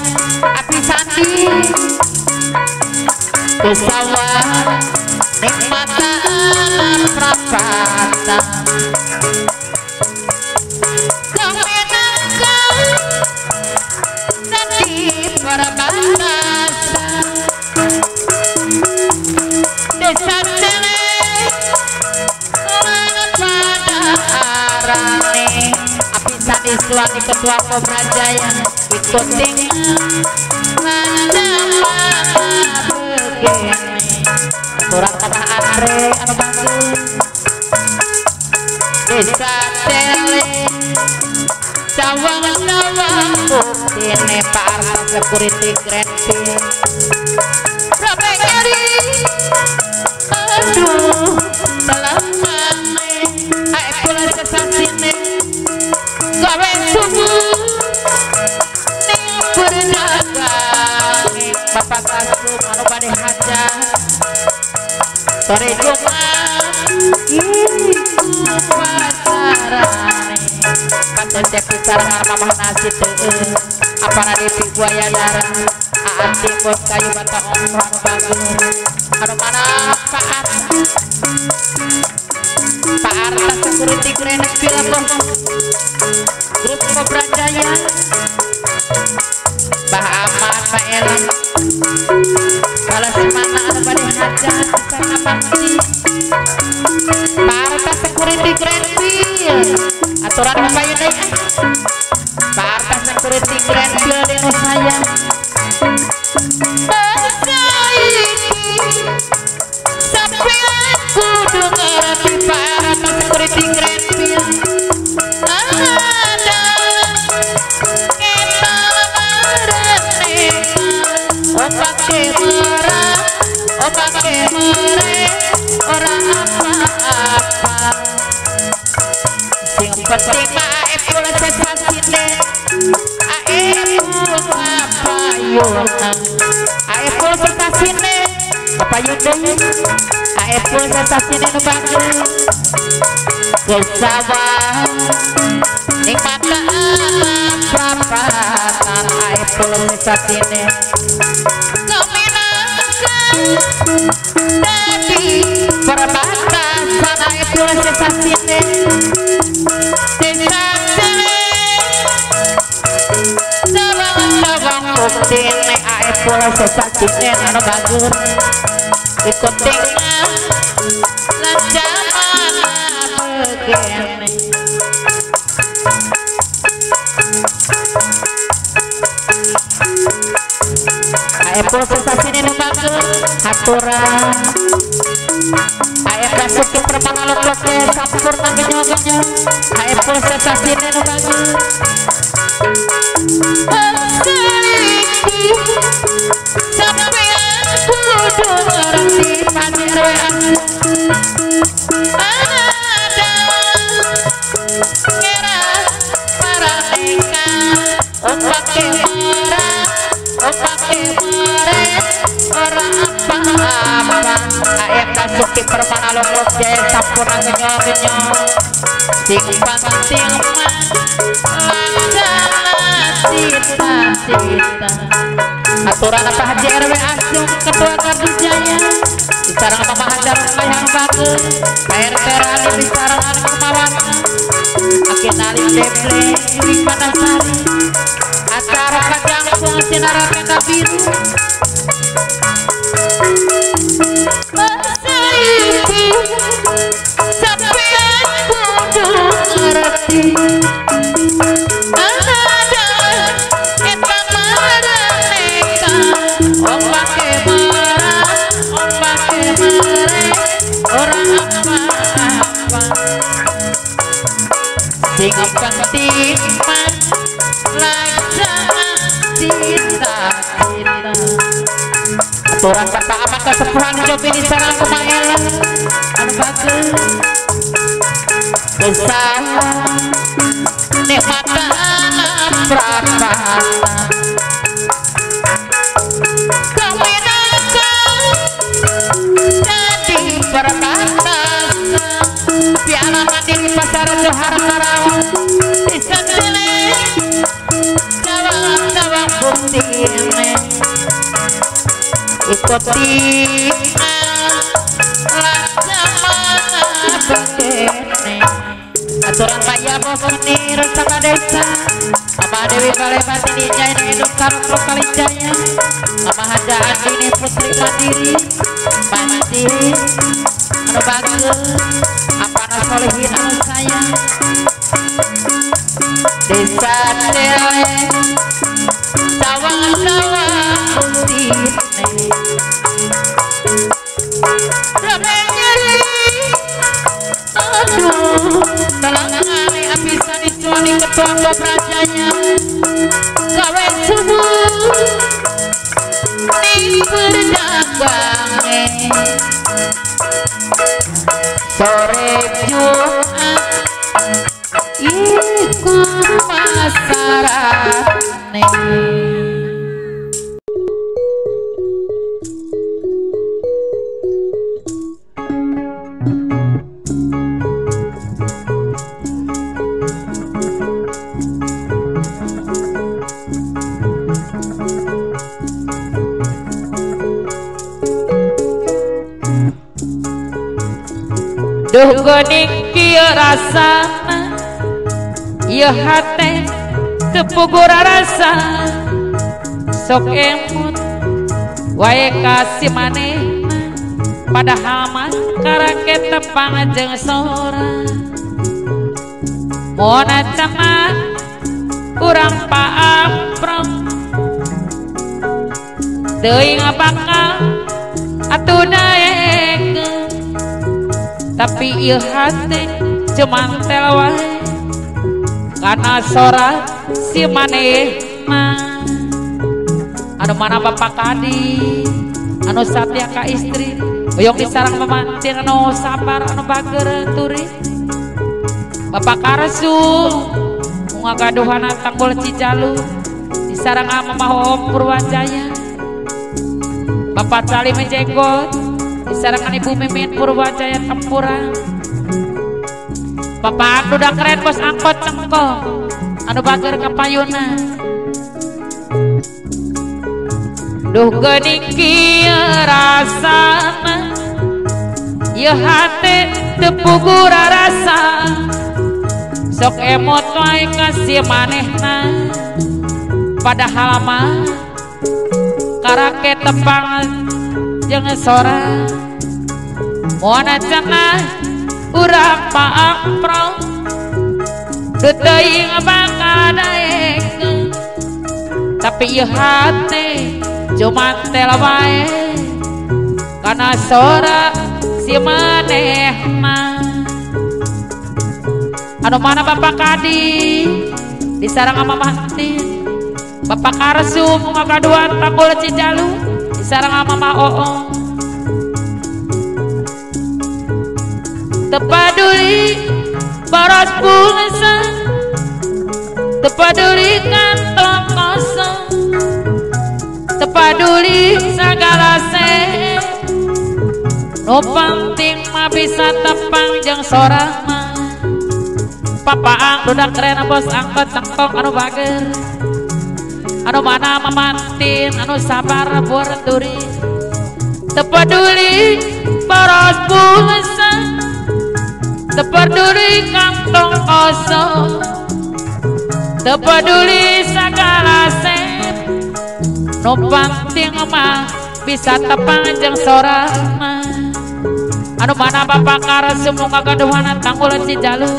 Api Sandi ke sawah nikmatan prapatan, kemenangan dan di perbatasan desa Celek pada arane. Api Sandi suami ketua Kobra Jaya ikut aturan Bapak Andre anu bagus. Desa Celek cawang-cawang buktine Pak Arta Security Grand Bill robek nyari, aduh telamane ae pula sesasine gawe subuh ning berdagang. Bapak Kasum anu bade hajat sore Jumat iku pasarane, Pak Cecep sareng Mamah Nasi teueun, apana depi buaya darah, Aati bos kayu batang anu bagus, anu mana Pak Arta, Pak Arta Security Grand Bill Grup Kobra Jaya, Bah Ahmad Pak Elang, balas mana anu bade hajat sareng pasti Pak Arta Security Grand Bill aturan apa ya Pak Arta Security Grand Bill Sampean kudu ngerti para security Grandville. Ada kita mereneka, opake merah, opake mere, ora apa-apa. Sing penting ae pula sensasine, ae payuna, ae pula sensasine, payun deui, ae pula sensasine nu bagus. Kesawah ning mata prapatan ae pula sensasine. Keminangkan dadi perbatasan ae pula sensasine. Desa cilik cawang-cawang buktine ae pula sensasine anu bagus. Ikut tinggal lan jaman begini. Ae pula sensasine nu bagus haturan. Ae basuki permana loke sampurna genyo-genyo. Ae pula sensasine nu bagus. Selingkuh sampean kudu ngerti panjer aku. Ada kira paraneka, opake marah, opake mere, ora apa-apa. Ae basuki permana loke sampurna genyo-genyo. Sing penting mah laksana cita-cita. Aturan apa Haji RW Asung Ketua Gardu Jaya disarang Mama Hajar Mayang Bagus KRT Rani disarang Anu Kumawana Akinali Deble Yuri Panasari acara Kajangkung Sinara Tenda Biru. Selingkuh sampean kudu ngerti. Ada eta maraneka, opake marah, opake mere, ora apa-apa. Sing penting mah laksana cita-cita. Aturan kata amat kesepuhan jopi di sarang kumaela anu bagus. Kesalahan nikmat anak prapatan. Keminangkan jadi perbatasan. Piala mandiri pasar Johar Karawang desa cilik cawang-cawang buktine. Ikuti laksana begini. Aturan paya bosoni resaka desa Mama Dewi Balai Batini Jaya Induk Karokro Kalijaya Mama Haja Andini Putri Mandiri Panci anu bagus apana solehin anu sayang. Desa cilik cawang-cawang buktine. Rame nyeri aduh telangane apisan dicuani ketua Koprajanya gawe subuh ning perdagange sore Jumat iku pasarane. Duh geuning kieu rasana ieu hate teu puguh rarasa sok emut wae ka si manehna padahal mah karake tepang jeung sora mona cenah urang paamprong teuing bakal atuh Tapi ieu hate cuman tel wae kana sora si manehna. Anu mana Bapak Kadi anu satya ka istri hoyong disarang mamantin anu sabar anu bager turi. Bapak Karsu ngagaduhana tanggul Cijalu disarang Mama Om Purwajaya. Bapak Salim Jenggot disarangan Ibu Mimin Purwajaya Tempura. Bapak anu udah keren bos angkot cengkok anu bager kapayuna. Duh geuning kieu rasana ieu hate teu puguh rarasa. Sok emot wae ka si manehna padahal mah karake tepang jeung sora. Moana cenah urang paamprong teu teuing bakal daekeun. Tapi ieu hate cuman tel wae kana sora si manehna. Anu mana Bapak Kadi disarang sama Mama Entin. Bapak Karsu ngagaduhan tanggul Cijalu disarang sama Mama Oong. Teu paduli boros pulsa, teu paduli kantong kosong, teu paduli sagala sen. Nu penting mah bisa tepang jeung sorang mah. Papaang dudak keren bos angkot cengkok anu bager. Anu mana mamantin anu sabar buat turi. Teu peduli boros pulsa, teu peduli kantong kosong, teu peduli sagala sen. Nu penting mah bisa tepang jeung sorang mah. Anu mana Bapak Karsu ngagaduhana tanggul Cijalu.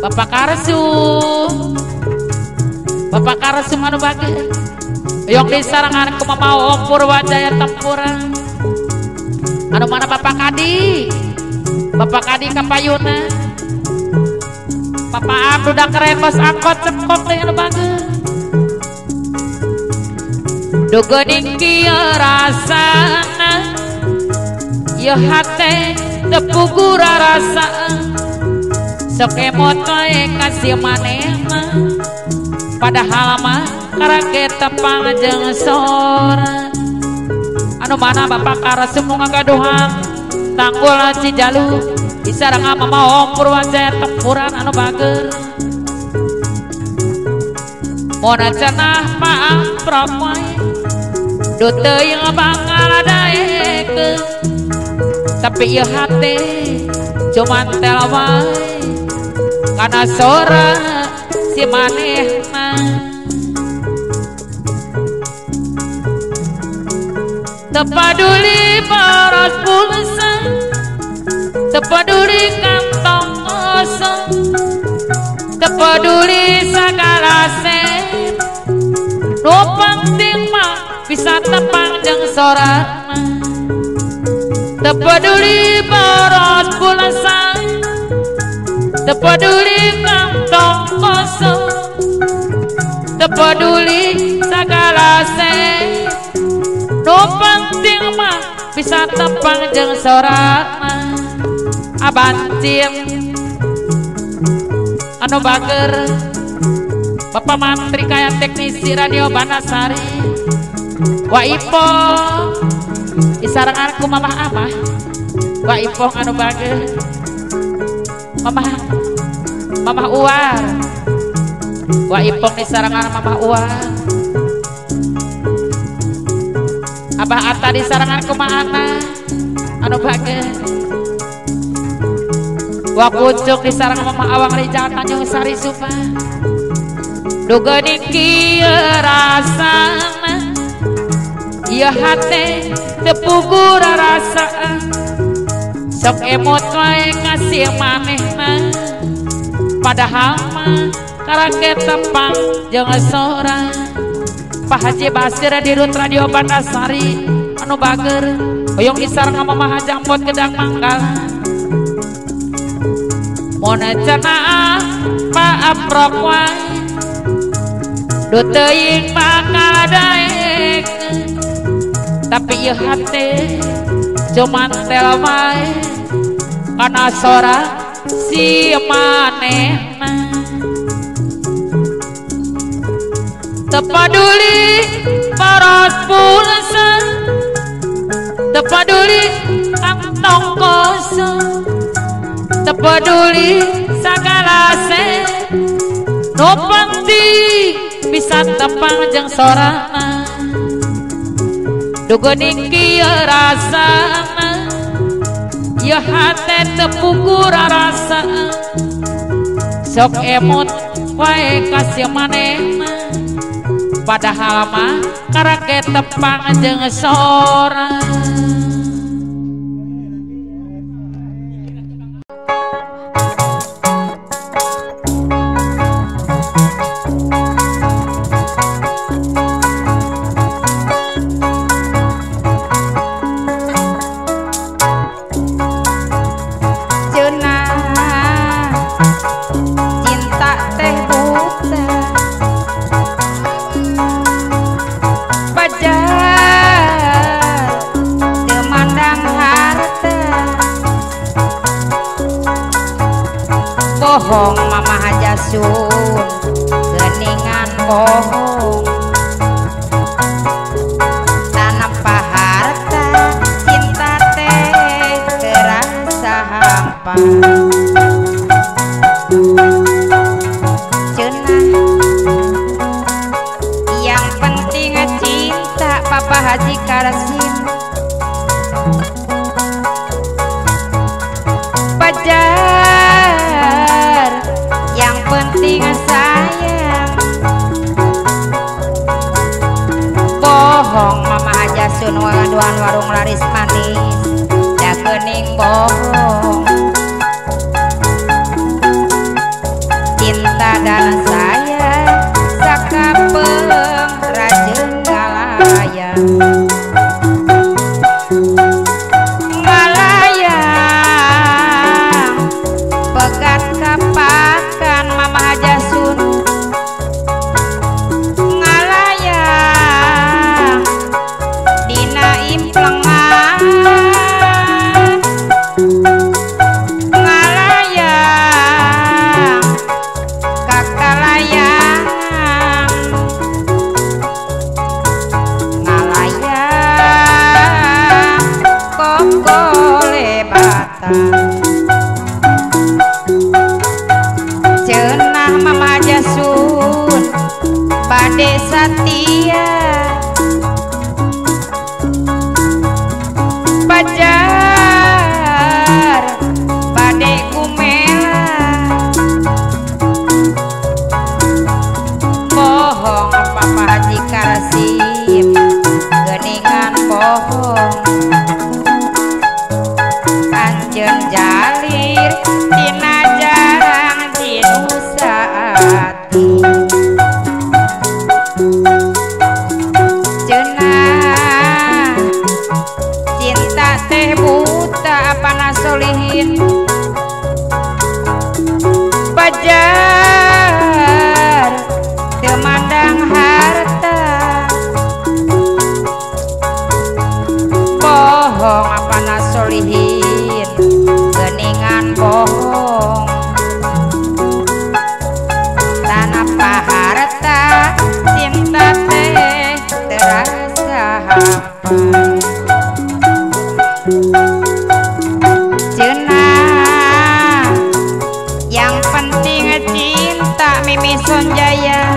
Bapak Karsu, Bapak Karsu anu bager hoyong disarangan ku Mama Om Purwajaya Tempura. Anu mana Bapak Kadi, Bapak Kadi kapayuna. Bapak Abdu udah keren bos angkot cengkok teh anu bager. Duh geuning kieu rasana ieu hate teu puguh rarasa. Sok emot wae ka si manehna padahal mah karake tepang jeung sora. Anu mana Bapak Karsu ngagaduhan tanggul Cijalu disarang Mama Om Purwajaya Tempuran anu bager. Moal cenah paamprok wae duh teuing bakal daekeun. Tapi ieu hate cuman tel wae kana sora si manehna. Teu paduli boros pulsa, teu paduli kantong kosong, teu paduli sagala sen. Nu penting mah bisa tepang jeung sorana. Teu paduli boros pulsa, teu paduli kantong kosong, teu paduli sagala sen. Nu penting mah bisa tepang jeung sorana. Abancim anu bager Bapak Mantri kaya teknisi radio Banasari. Wa Ipo disarangan ku Mamah Amah. Wa Ipo anu bager Mamah Mamah Uwar. Wa Ipong disarangan Mamah Uwar. Abah Atta disarangan ku Ma'ana anu bager. Wa Kucuk disarangan Mama Awang Rijal Tanjung Sari Subang. Duh geuning kieu rasana ieu hate teu puguh rarasa. Sok emot wae ka si manehna padahal mah karake tepang jeung sora. Pak Haji Basir di Rut Radio Bandasari anu bager hoyong disareng Mama Hajang Pot Gedang Manggala. Mun cenah paaprok wae du teuing bakal daek tapi ieu hate cuman tel wae kana sora si manehna. Teu paduli paros pulsa, teu paduli kantong kosong, teu paduli sagala se nu penting bisa tepang jeung sorana. Duh geuning kieu rasana ieu hate teu puguh rarasaan sok emut wae ka si manehna padahal mah karake tepang jeung sora. Bohong Mama Hajasun geningan bohong tanpa harta cinta teh terasa hampa. Cenah yang penting cinta Papa Haji Karsim pacar yang penting sayang. Bohong Mama Hajasun wagaduan warung laris manis da geuning bohong cinta dan sayang sakapeung rajeun ngalayang. Ngalayang pegat kapakan Mama Hajasun ngalayang dina implengan ngalayang kakalayangan ngalayang kokolebatan. Cenah Mama Hajasun bade satia pacar bade kumela. Bohong Papa Haji Karsim geningan bohong anjeun jalir tina jarang dinusaati. Cenah cinta teh buta apana solihin pajar teu mandang harta. Bohong apana solihin geningan bohong tanpa harta cinta teh terasa hampa. Cenah yang penting cinta Mimi Sonjaya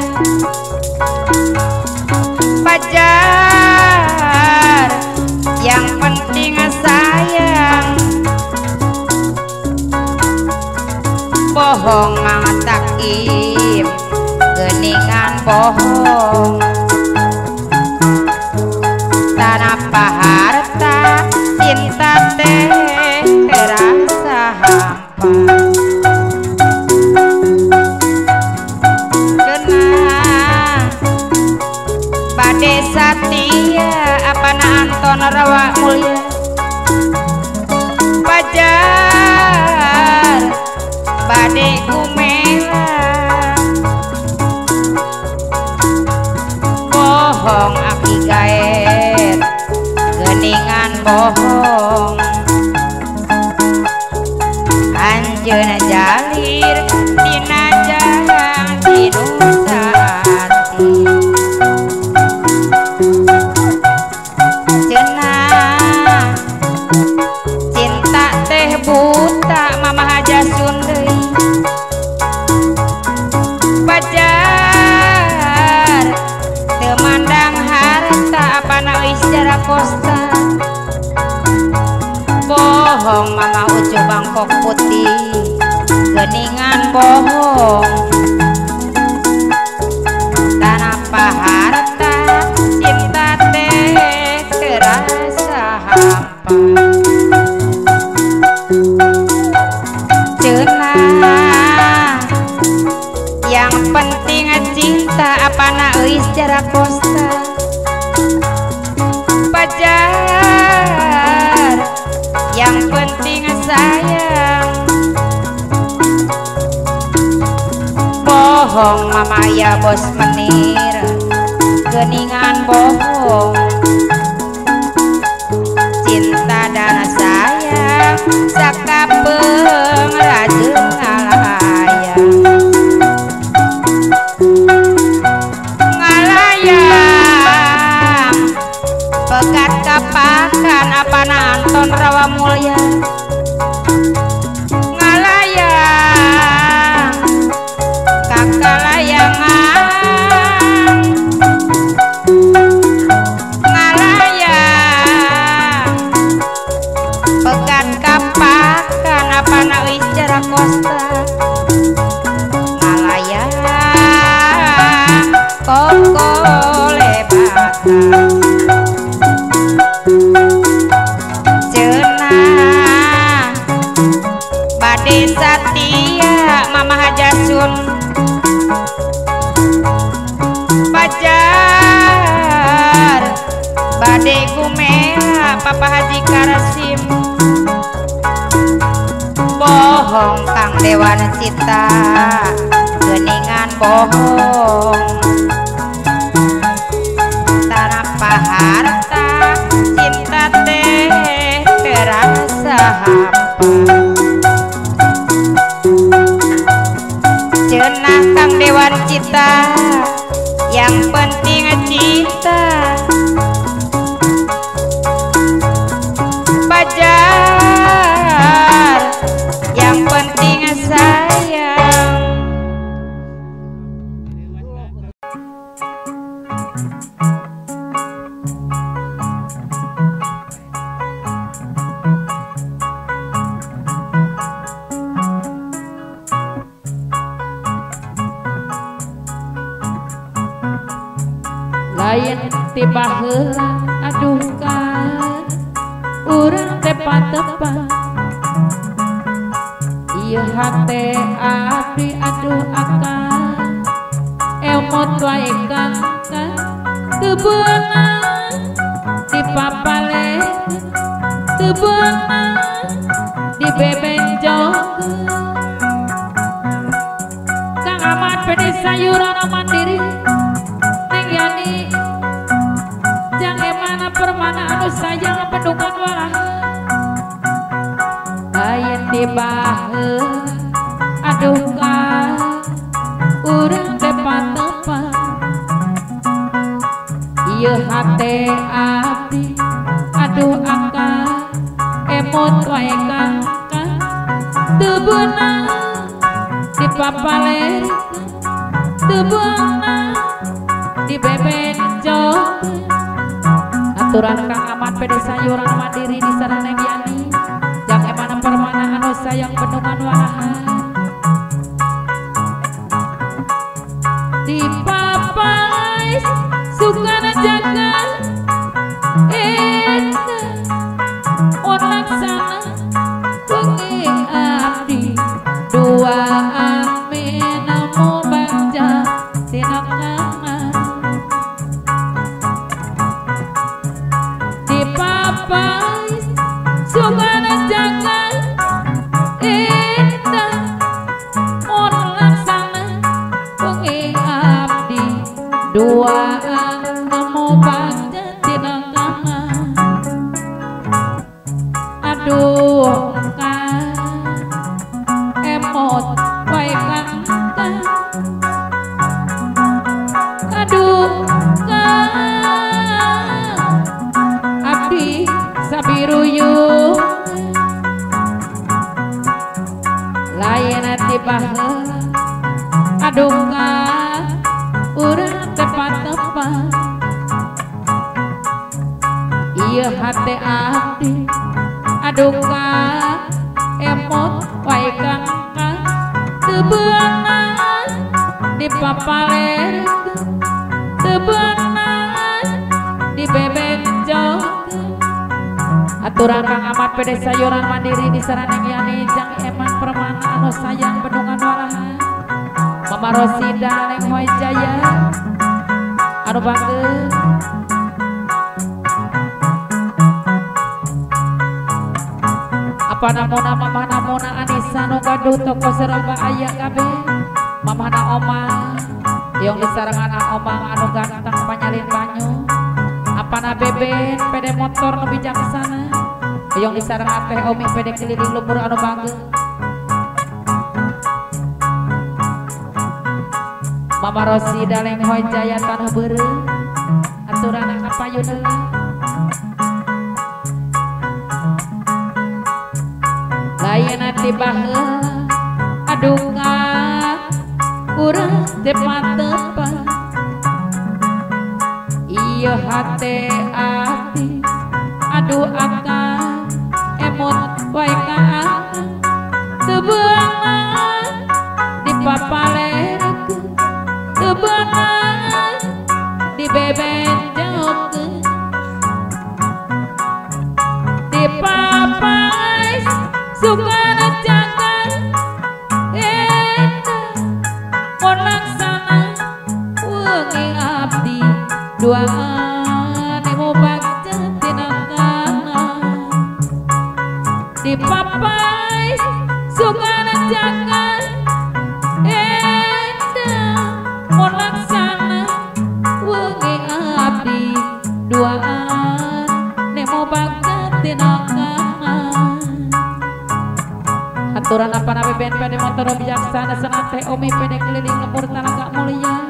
pacar yang penting sayang. Bohong Mang Takim geningan bohong tanpa harta cinta teh terasa hampa. Cenah bade satia apana Anton Rawa Mulya pacar. bohong anjeun jalir dina jalan tinusa ati cenah cinta teh buta mama haja sundei pacar teu mandang harta apana euy secara kosta bohong mama ucu Bangkok putih geningan bohong tanpa harta cinta teh terasa hampa cenah yang penting cinta apana euy secara kosta pacar yang penting sayang bohong mama ya bos menir geningan bohong cinta dan sayang sakapeung rajeung ngalayang ngalayang pegat kapakan apana Anton Rawa Mulya ngalayang kakalayangan ngalayang pegat kapakan apana euy secara kosta ngalayang kokolebatan cenah bade satia mama hajasun pacar bade gumea papa haji Karasim bohong Kang Dewan Cita geningan bohong tanpa harta cinta teh terasa hampa cenah Kang Dewan Cita yang penting cinta pacar yang penting sayang. Lain tiba heula aduh kan urang teh patepan ieu hate abdi aduh akan emot wae kang teu beunang dipapale teu beunang dibebenjongkeun Kang Ahmad pedi sayuran mandiri Neng Yani jang emana permana anu sayang bendungan walahan lain dibaheula aduh ka urang teh patepan ieu hate abdi aduh akang emot wae kang teu beunang dipapalerikeun teu beunang dibebenjongkeun aturan Kang Ahmad pede sayuran mandiri di sareng Neng Yani jang emana permana anu sayang bendungan walahan dipapais sukana jaga eta on laksana bengi abdi dua amin namo bagja tina kangan dipapais sukana jaga eta on laksana bengi abdi dua namo bagja tina kangan. Aduh kang emot wae kang aduh kang abdi sabiruyung lain ti baheula aduh kang urang tepat-tepat ieu hate abdi aduh kang emot wae kang teu beunang dipapalerkeun teu beunang dibebenjokeun. Aturan Kang Ahmad pede sayuran mandiri di saraneng yani jang eman permana anu sayang bendungan walahan Mama Rosida Neng Hoy Jaya anu bangga. Apa namona mama namona Anissa nu gaduh toko serba aya kabeh mamana Omang yang disarangan Omang anu ganteng panyalin banyu apana beben pede motor nu bijaksana yang disarangan teh Omi pede keliling lembur anu bangga. Mama Rosida Leng Hoy Jaya tanah beureum aturan kapayun heula. Lain ti baheula aduh kang urang teu patepan ieu hate abdi aduh akang emot wae ka akang teu beunang dipapalerkeun teu beunang dibebenjokeun dipapais sukana jangan eta mun laksana wengi abdi duaan nemu bagja tina kana dipapais sukana jangan eta mun laksana wengi abdi duaan nemu bagja tina kana. Aturan apa nabi ben pede motor bijaksana senang teh Omi pede keliling lembur talaga mulia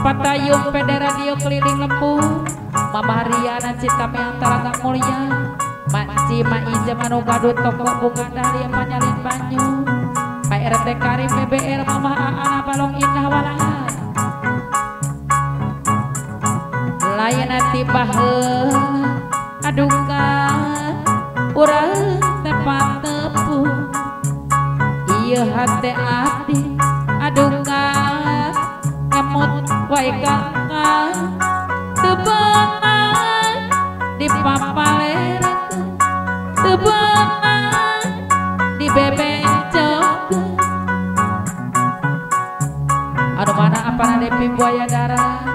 Patayung pede radio keliling lembur Mama Riana Citamiang talaga mulia Makci Ma Ijem anu gaduh toko bunga dahlia panyalin banyu Pak RT Karim BBL Mama Aana Balong Indah Walahan lain ti baheula aduh kang urang teh patepu ieu hate abdi aduh kang emot wae kang teu beunang dipapalerkeun teu beunang dibebenjokeun. Anu mana apana Depi buaya darah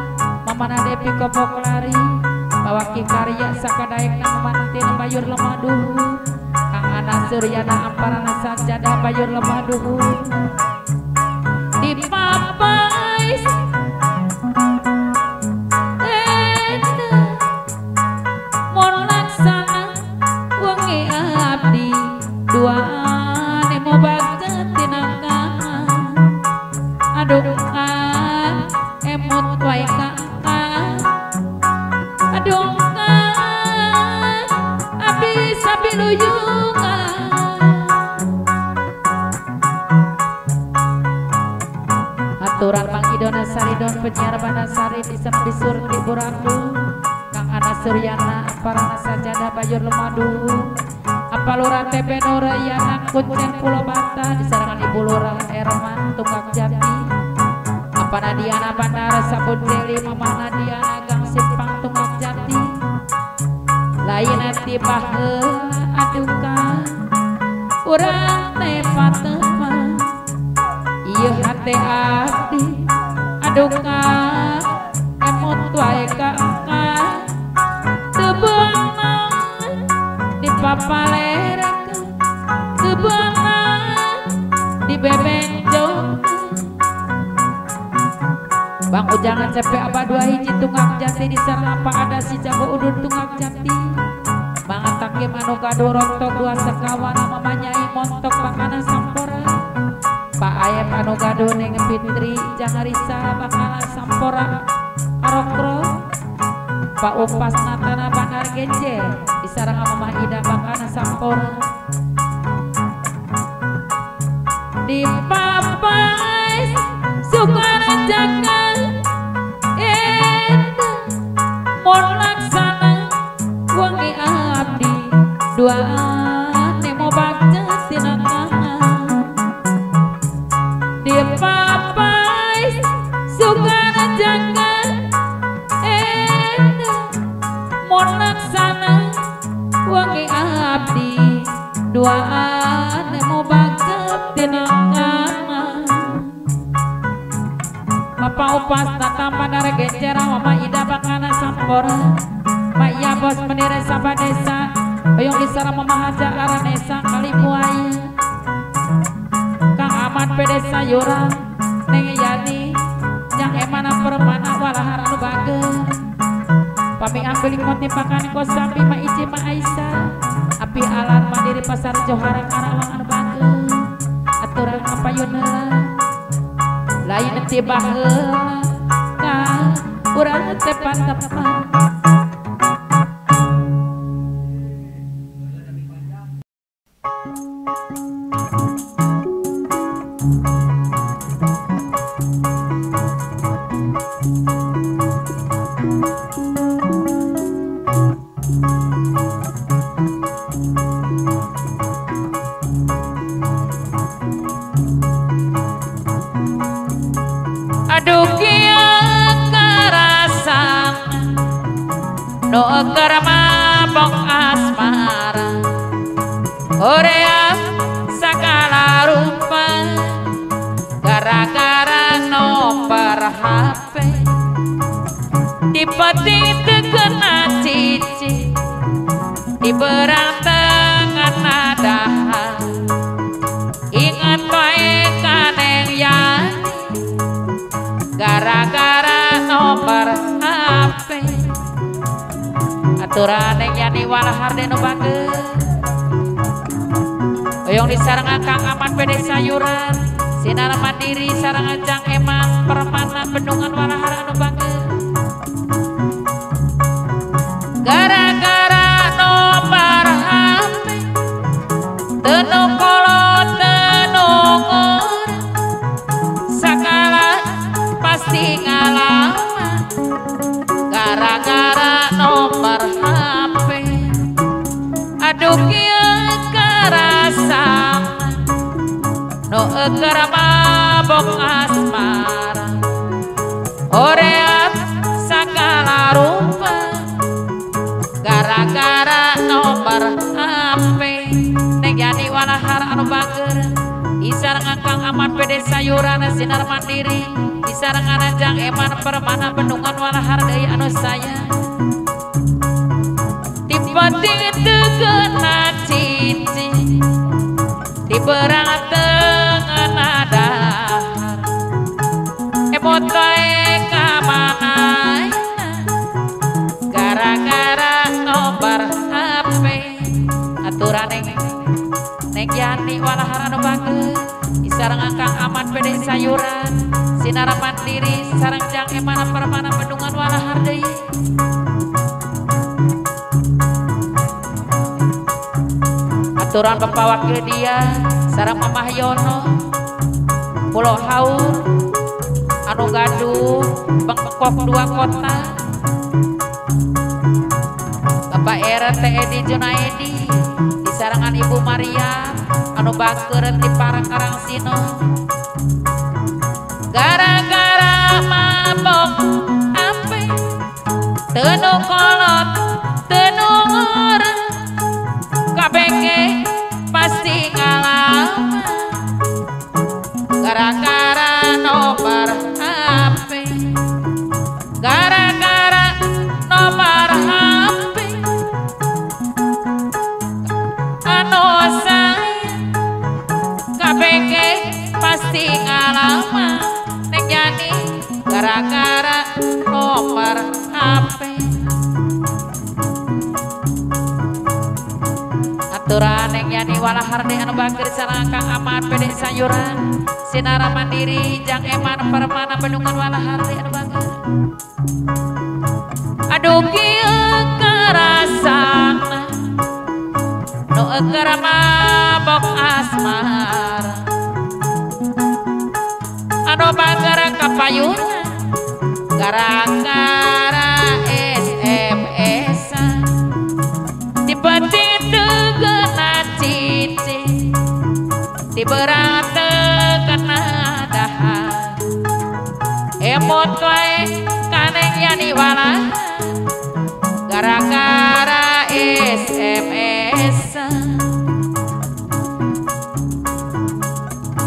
mamana Depi kopok lari bawaki karya sakadaekna mantin bayur lemah duhur Kang Ana Suryana amparana sajadah bayur lemah duhur dipapais eta mun laksana wengi abdi duaan nemu bagja tina kana aduh kang emot wae kang aduh kang abdi sabiluyungan. Aturan Mang Idona Saridon penyiar Banasari di Sempisur di Buraku Kang Ana Suryana amparana sajadah bayur lemadu apa Lurah TB Nurayana Kuncen Pulau Bata disarangan Ibu Lurah Erman Tunggak Jati apa Nadiana Bandara Sabun Deli Mama Nadiana Gang Simpang Tunggak Jati lain ti baheula aduh kang urang teh patepan ieu hate abdi aduh kang emot wae kang teu beunang dipapalerkeun teu beunang dibebenjokeun. Bang Ujangan CP Abah 2 hiji Tunggak Jati di sana apa ada si jago udun Tunggak Jati Bang Atak Hakim anu gaduh rontok dua sekawan Mama Nyai montok bakana sampora. Pak Ayep anu gaduh Neng Fitri jangan risa bakalan sampora karokro. Pak Upas Natana Bandar Genjer disarang Mama Ida bakana sampora. Di papai sukana jaga eta mon laksana wangi abdi dua nemo bagja tinakahan. Di papai sukana jaga eta mon laksana wangi abdi dua nemo bagja tinakahan. Bapak Upas Nata Bandar Genjera Mama Ida bakana sampora. Pak Iya bos bendera saba desa Oyong disara Mama Haja Aranesa kali buaya. Kang Ahmad pede sayuran Neng Yani yang emana permana walahar anu bager. Pami ambil koti pakan kosambi Ma Ici Ma Aisyah api alar mandiri pasar Johara Karawang anu bager. Aturan kapayun heula lain ti baheula ka urang teh pantepan. Aduh kieu karasana nu keur mabok asmara hoream sagala rupa gara-gara nomor HP dipati teu kena cici di berang tengah nadahan ingat wae ka Neng Yani gara-gara nomor HP. Aturan Neng Yani walahar denu bager. Oyong disarengan Kang Ahmad pede sayuran sinar mandiri sarengan Jang Eman permana bendungan walahar anu bager. Gara-gara nomor HP teu kolot teu ngora sakala pasti ngalaman gara-gara nomor HP. Aduh kieu karasana nu keur mabok asmara hoream sagala rupa gara-gara nomor HP. Neng Yani walahar anu bager isarengan Kang Ahmad pede sayuran sinar mandiri isarengan Jang Eman permana bendungan walahar deui anu sayang. Dipati teu kena cici di berang tengah nadahar emot wae ka mana gara-gara nomor HP. Aturan Neng Yani walahar anu bager isarengan Kang Ahmad pede sayuran sinar mandiri sareng Jang Eman permana bendungan walahar deui. Aturan Bapak Wakil dia sareng Mamah Yono Pulau Haur anu gaduh Bengkok dua kota. Bapak RT Edi Junaedi disarengan Ibu Maria anu bager di Parang Karangsino. Gara-gara mabok ape teu nu kolot teu nu ngora kabeh pasti ngalaman gara-gara nomor HP. Gara-gara nomor HP anu sayang kabeh pasti ngalaman Neng Yani gara-gara nomor HP. Aturan Neng Yani Walahar deui anu bageur sareng Kang Ahmad pede sayuran Sinara Mandiri Jang Eman Permana Bendungan Walahar deui anu bageur. Aduh kieu karasana nu keur mabok asmara anu bageur kapayuna gara-gara SMS-an dipenting teu kena cici diberang teu kena dahar emot wae ka Neng Yani Walahar gara-gara SMS-an.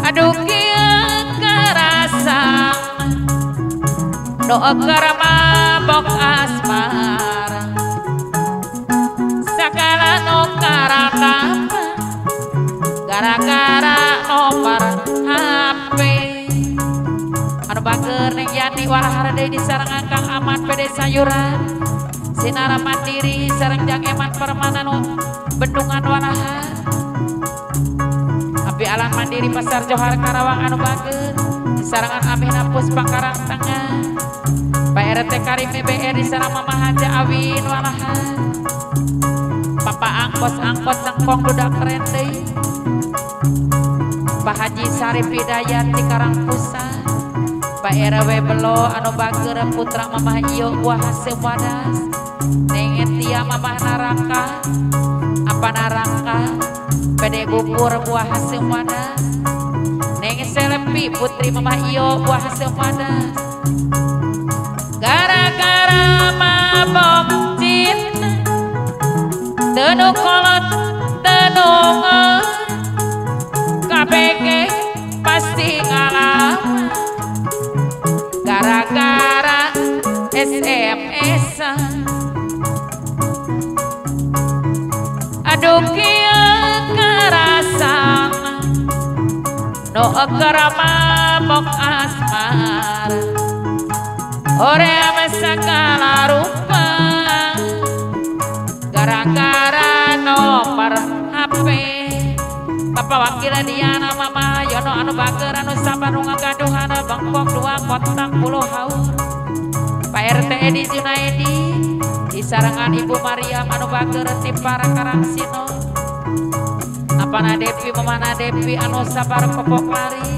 Aduh kieu karasana nu keur mabok asmara sagala nu karatapa gara-gara nomor HP anu bageur Neng Yani Walahar deui disarengan Kang Ahmad pede sayuran Sinara Mandiri sareng Jang Eman Permana nu Bendungan Walahar Abi Alan Mandiri Pasar Johar Karawang anu bageur disarengan Amina Puspa Karang Tengah Pak RT Karim BBR disareng Mama Haja Awin Walahar Papa angkos angkot cengkong dudak keren deui Pak Haji Sarif Hidayat di Karang Pusat Pak RW Belo anu bageur putra Mamah Iyo buah hasil wadas Neng Tia Mamah Naraka apa Naraka Pede gugur buah hasil wadas Neng Selepi putri Mamah Iyo buah hasil wadas gara-gara mabok cinta tenu kolot tenu KPG pasti ngalaman gara-gara SMS-an. Aduh kieu karasana nu keur mabok asmara hoream sagala rupa gara-gara nomor HP. Bapak Wakil Diana Mama Yono anu bageur anu sabar nu ngagaduhan bangkok dua kotak puluh haur Pak RT Edi Junaedi disarengan Ibu Mariam anu bageur ti para Karangsino apana Devi Mamana Devi anu sabar popok lari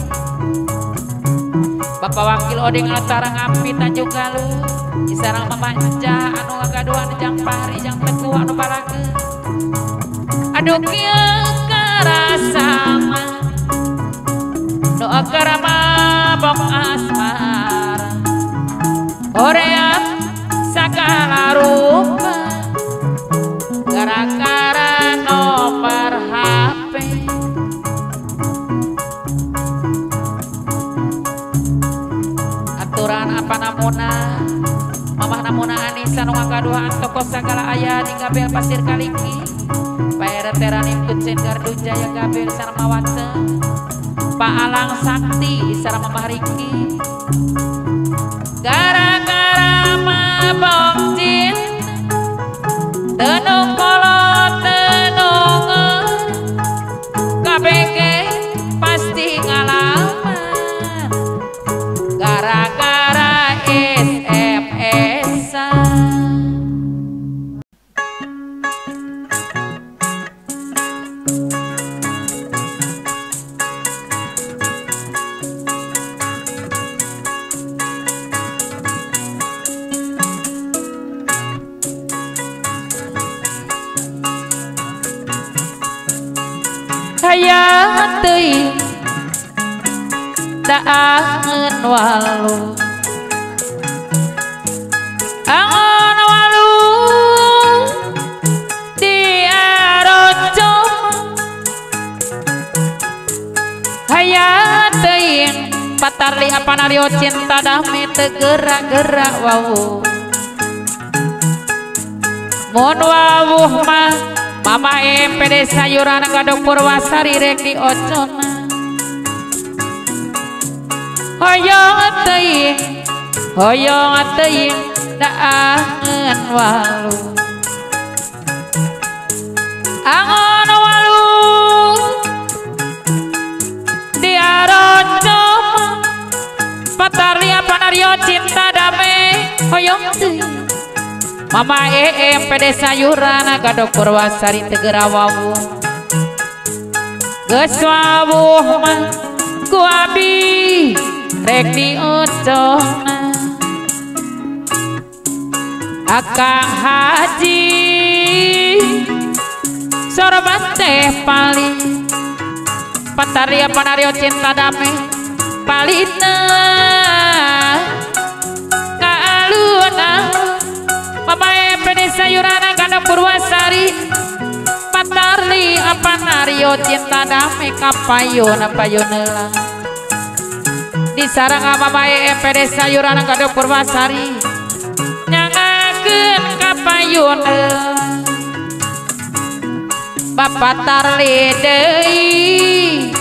Bapak Wakil Oding anu tarang api Tanjung Galuh disareng Mama Encah anu ngagaduhan Jang Fahri Jang Teguh anu balageur. Aduh kieu karasana nu keur mabok asmara hoream sagala rupa gara-gara nomor HP. Aturan apa namuna Mamah namuna Anissa nu ngagaduhan toko sagala aya di Gabel Pasir Kaliki Pak RT Ranim Kucing Gardu Jaya Gabel sareng Mawate Pak Alang Sakti sareng Mamah Riki gara-gara mabok cinta tenu kolot tenu KPG pasti ngalaman gara-gara SMS-an. Hayang teuing da angeun walu angeun walu di arocom hayang teuing patarli apanario cinta dame teu gerak-gerak wawuh mun wawuh mah Mama MPD sayuran gadok Purwasari rek di ocona hoyong teuing da angeun walu angeun walu. hoyong teuing Mama EM PD sayuran Gadog Purwasari tegera wawuh geus wawuh mah ku abi rek diocona Akang Haji sorban teh paling Pataria panario cinta damai palina kaaluna Mama PD sayuran Gadog Purwasari Patarli apa nario cinta damai kapayun payunela di sarang Mama PD sayuran Gadog Purwasari nyangakeun kapayun Bapak Tarli deui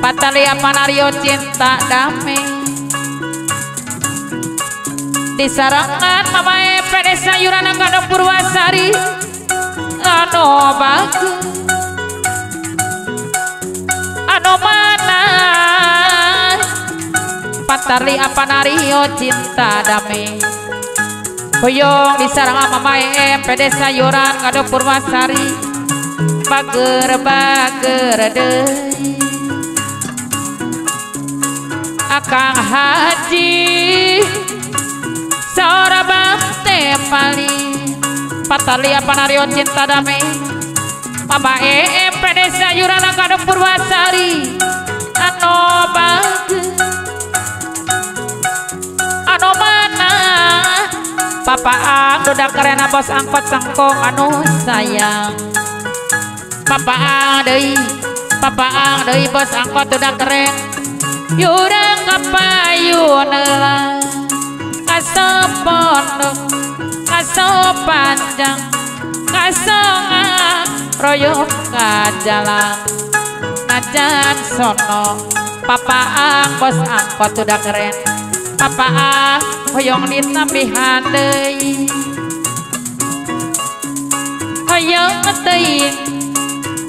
Patarli apa nario cinta damai di sarangan Mama PD sayuran Gadog Purwasari anu bagus anu mana Patarli apa nario cinta damai hoyong di sarang Mama PD sayuran Gadog Purwasari bager bager deui Akang Haji sorban teh paling Patali apa nario cinta damai Mama EM PD sayuran Gadog Purwasari anu bagus anu mana Papa Ang dudak karena bos angkot sangkong anu sayang Papa Ang deui Papa Ang deui bos angkot dudak keren yurang kapayun lah kasepondok kaso panjang kaso royok kajalan najan sono Papa Ang bos angkot udah keren Papa Ang hoyong ditambihan deui hoyong teuing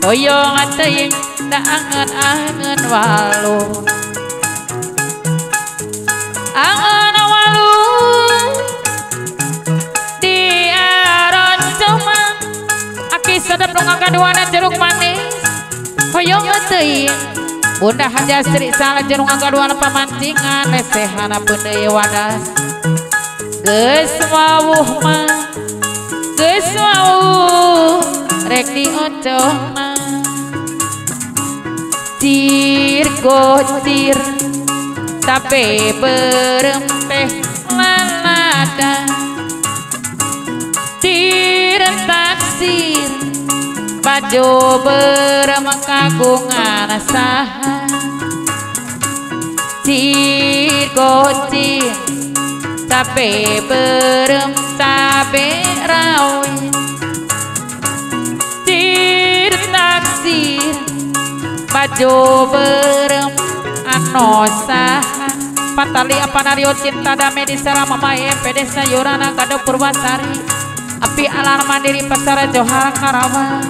hoyong teuing da angen-angen walu angen walu di aron cuma aki sedep nu ngagaduana jeruk manis hoyong teuing Bunda Haja Sri salah jeruk ngagaduana pamancingan lesehana peundeuy wadas geus wawuh mah geus wawuh rek diocona cir gocir tape berempeh lalada cir taksir baju berem kagungan saha cir gocir tape berem cabe rawit cir taksir baju berem anu saha Patali apa nario cinta damai di sarang Mama PD sayuran Gadog Purwasari api alarm mandiri pasar Johar Karawang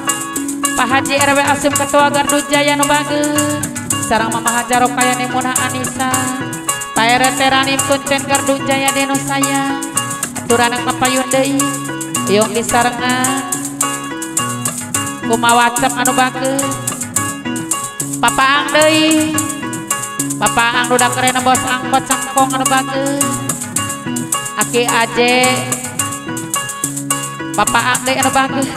Pak Haji RW Asum Ketua Gardu Jaya nu bager sarang Mama Haja Rokaya Nemunah Anisa Pak RT Ranim Kuncen Gardu Jaya Deno sayang aturan kapayun deui hoyong disarengan kumaha WhatsApp anu bager Papa Ang deui Papa Ang udah keren bos angkot cangkong anu bager Aki Aje Papa Ang deui anu bager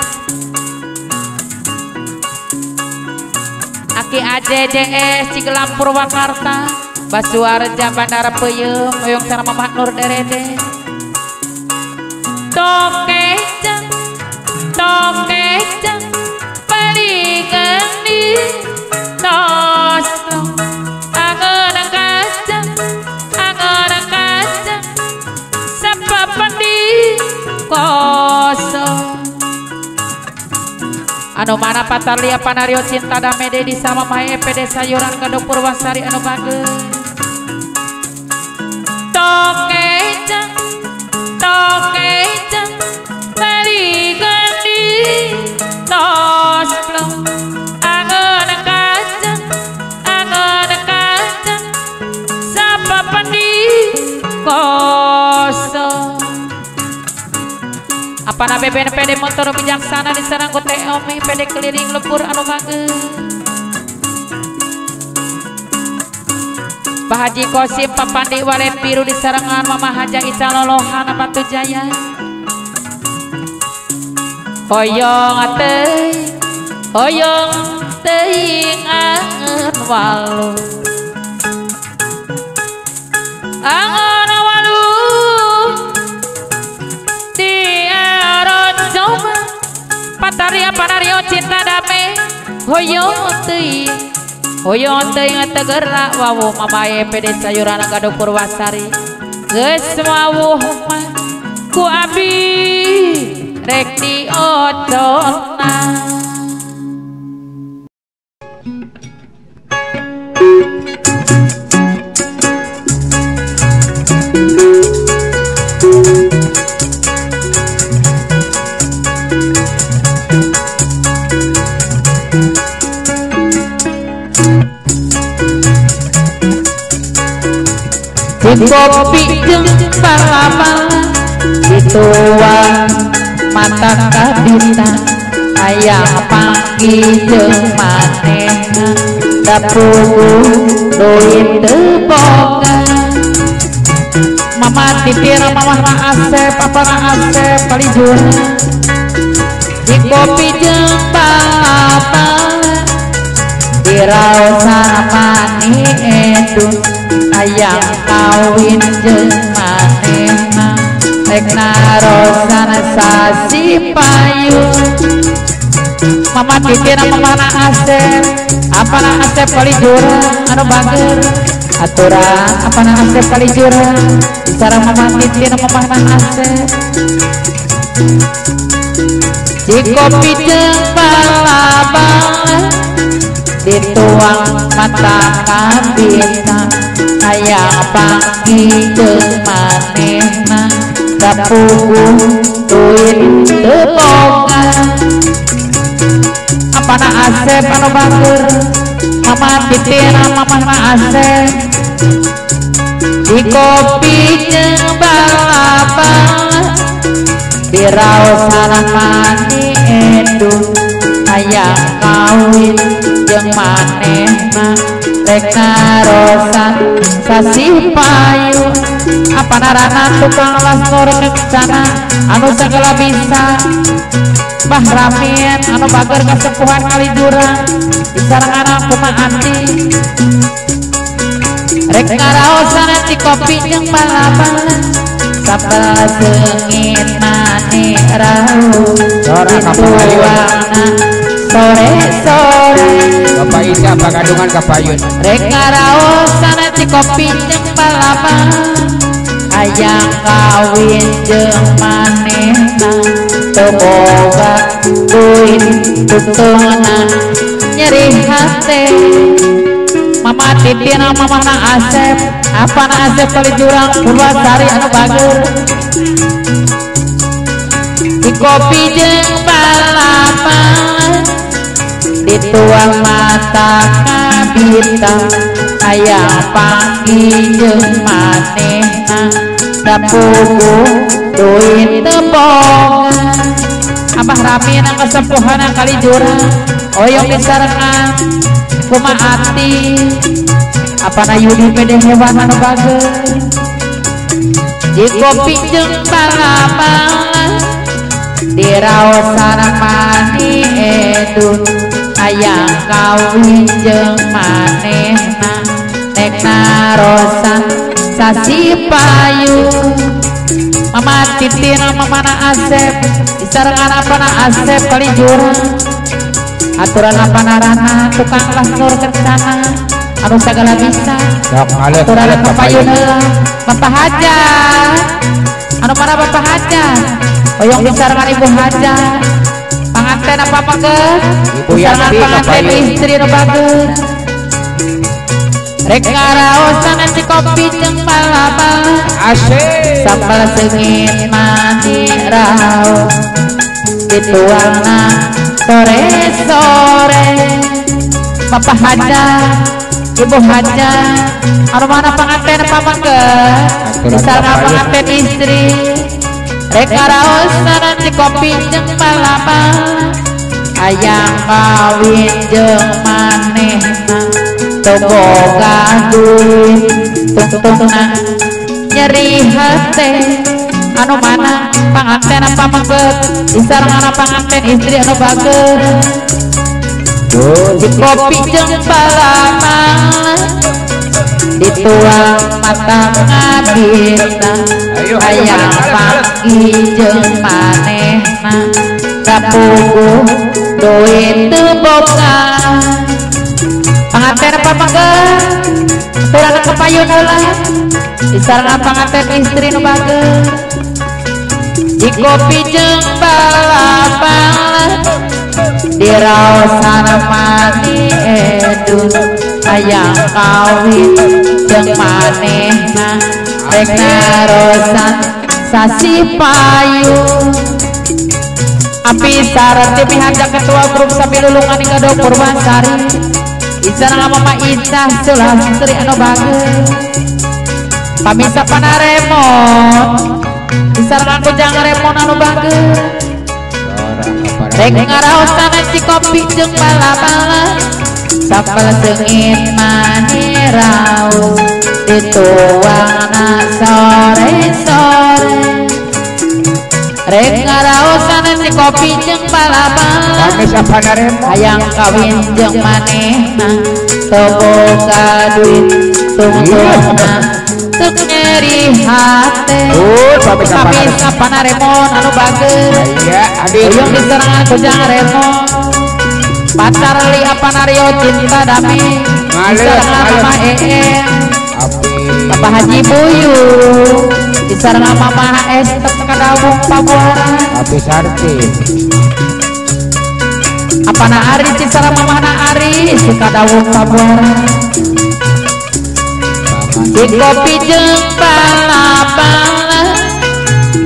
Aki Aje JS Cigelam Purwakarta Basuarja Bandara Peuyeum hoyong sareng Mama Nur Derede tokecang tokecang palingan di tos angen kacang angen kacang sapapan di kosong anu mana Patarlia panario cinta damai di sama Mae PD sayuran Gadog Purwasari anu bager tokecang tokecang balikan di tos plong angen kacang angen kacang sapapan di kosong. Beben PD motor bijaksana diserang ku Teh Omi PD keliling lembur anu bager. Pak Haji Kosim Papandi Walet Biru diserangan Mama Haja Ica Lolohan Batu Jaya. Hoyong teuing, hoyong teuing angeun walu. Angeun walu di Arojoma Pataria Panario cinta dame. Hoyong teuing, hoyong teuing tegerla wawu mamae PD sayuran gaduh Purwasari. Geus wawuh mah ku abi rek diodolna. Kopi jeung bala-bala dituang mata kabita hayang panggih jeung manehna da puguh duit teu boga. Mama titir mamah Asep apana Asep palijur di kopi jeung bala-bala diraosan mani edun hayang kawin jeung manehna rek narosan sasi payun. Mama titir mamana Asep apana Asep palijura anu bager aturan apana Asep palijura sareng mama titir mamana Asep di kopi jeung bala-bala dituang mata kabita hayang panggih jeung manehna da puguh duit teu boga. Apana Asep anu bager mama titir mamana Asep di kopi jeung bala-bala diraosan mani edun hayang kawin jeung manehna rek narosan sasih payun. Apana rana tukang las kencana anu sagala bisa Bah Ramin anu bager kasepuhan kalijurang disareng anak kumaha anti rek ngaraosan ci kopi jeung bala-bala sambal seungit mani rauh dituangna sore-sore. Bapak Isa Pagadungan Kapayun rek ngaraosan ci kopi jeung bala-bala hayang kawin jeung manehna teu boga duit tutungna nyeri hate. Mama titir mamana Asep apana Asep palijurang Purwasari anu bager di kopi jeung bala-bala dituang mata kabita hayang panggih jeung manehna da puguh duit teu boga. Abah Ramin kasepuhan kalijurang oyong disarengan kumaha ati apana Yudi PD hewan anu bager di kopi jeung bala-bala diraosan mani edun hayang kawin jeung manehna rek narosan sasi payun. Mama titir mamana Asep disarengan apana Asep palijurang aturan apana rana tukang las nur kencana anu sagala bisa aturan kapayun heula Bapak Haja anu mana Bapak Haja hoyong disarengan Ibu Haja panganten apa pager disarengan panganten istri nu bager rek ngaraosan ci kopi jeung bala-bala asik sambal seungit mani raos dituangna sore-sore. Bapak Haja Ibu Haja anu mana panganten pamengker disarengan panganten istri Rek ngaraosan cikopi jeung bala-bala hayang kawin jeung manehna teu boga duit tungtungna nyeri hate anu mana panganten pameget disarengan panganten istri anu bager cikopi jeung bala-bala dituang mata ngabina hayang panggih jeung manehna sapuguh duit teu boga panganten pameget turang ka payun heula disarengan panganten istri nu bager dikopi jeung bala-bala diraosan mani edun hayang kawin jeung manehna rek narosan sasih payung api sareng miharja ketua grup samilulungan Gado Purwasari isareng Mama Icah Sulastri anu bager pamisa panaremon isareng kujang remon anu bager rek ngaraosan cikopi jeung bala-bala sapal seungit mani raos dituangna sore-sore rek ngaraosan cikopi jeung bala-bala hayang kawin jeung manehna teu boga duit tungtungna teu nyeri hate pamisa panaremon anu bager hoyong diserangan kujang remon pacar li apanario cinta dami disarengan Mama EM Bapak Haji Buyung disarengan Mama HS Kadawung Pabuaran Abi Sarti apana Aris disarengan Mama Aris Kadawung Pabuaran dikopi jeung bala-bala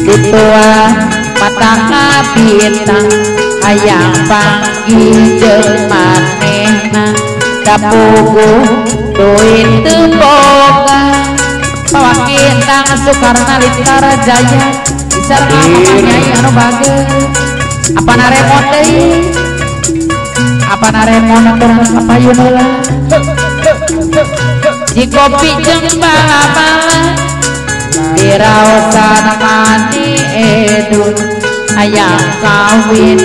dituang mata ngabintang hayang panggih jeung manehna dapuguh duit teu boga pawaki endang Soekarna Litar Jaya disarengan Mama Nyai anu bager apana remon deui apana remon aturan kapayun heula dikopi jeung bala-bala diraosan mani edun hayang kawin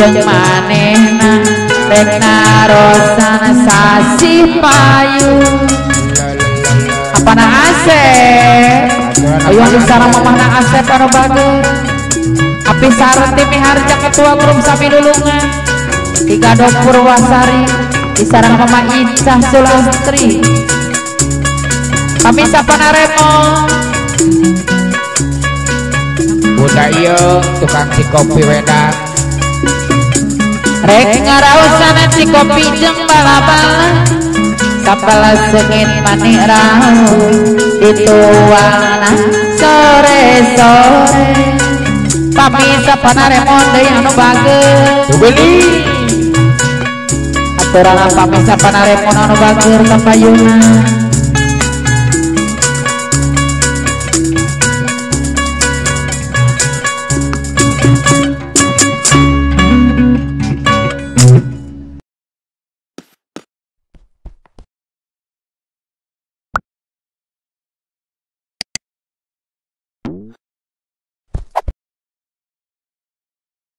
jeung manehna rek narosan sasih payung apana Asep hoyong disareng mamahna Asep anu bager api sareng miharja ketua grup samilulungan Gado Purwasari disareng Mama Icah Sulastri pamisa panaremon budak ieu tukang cikopi wedang rek ngaraosan cikopi jeung bala-bala sapal seungit mani raos dituangna sore-sore pamisa panaremon deui anu bager beli aturan pamisa panaremon anu bager kapayuna.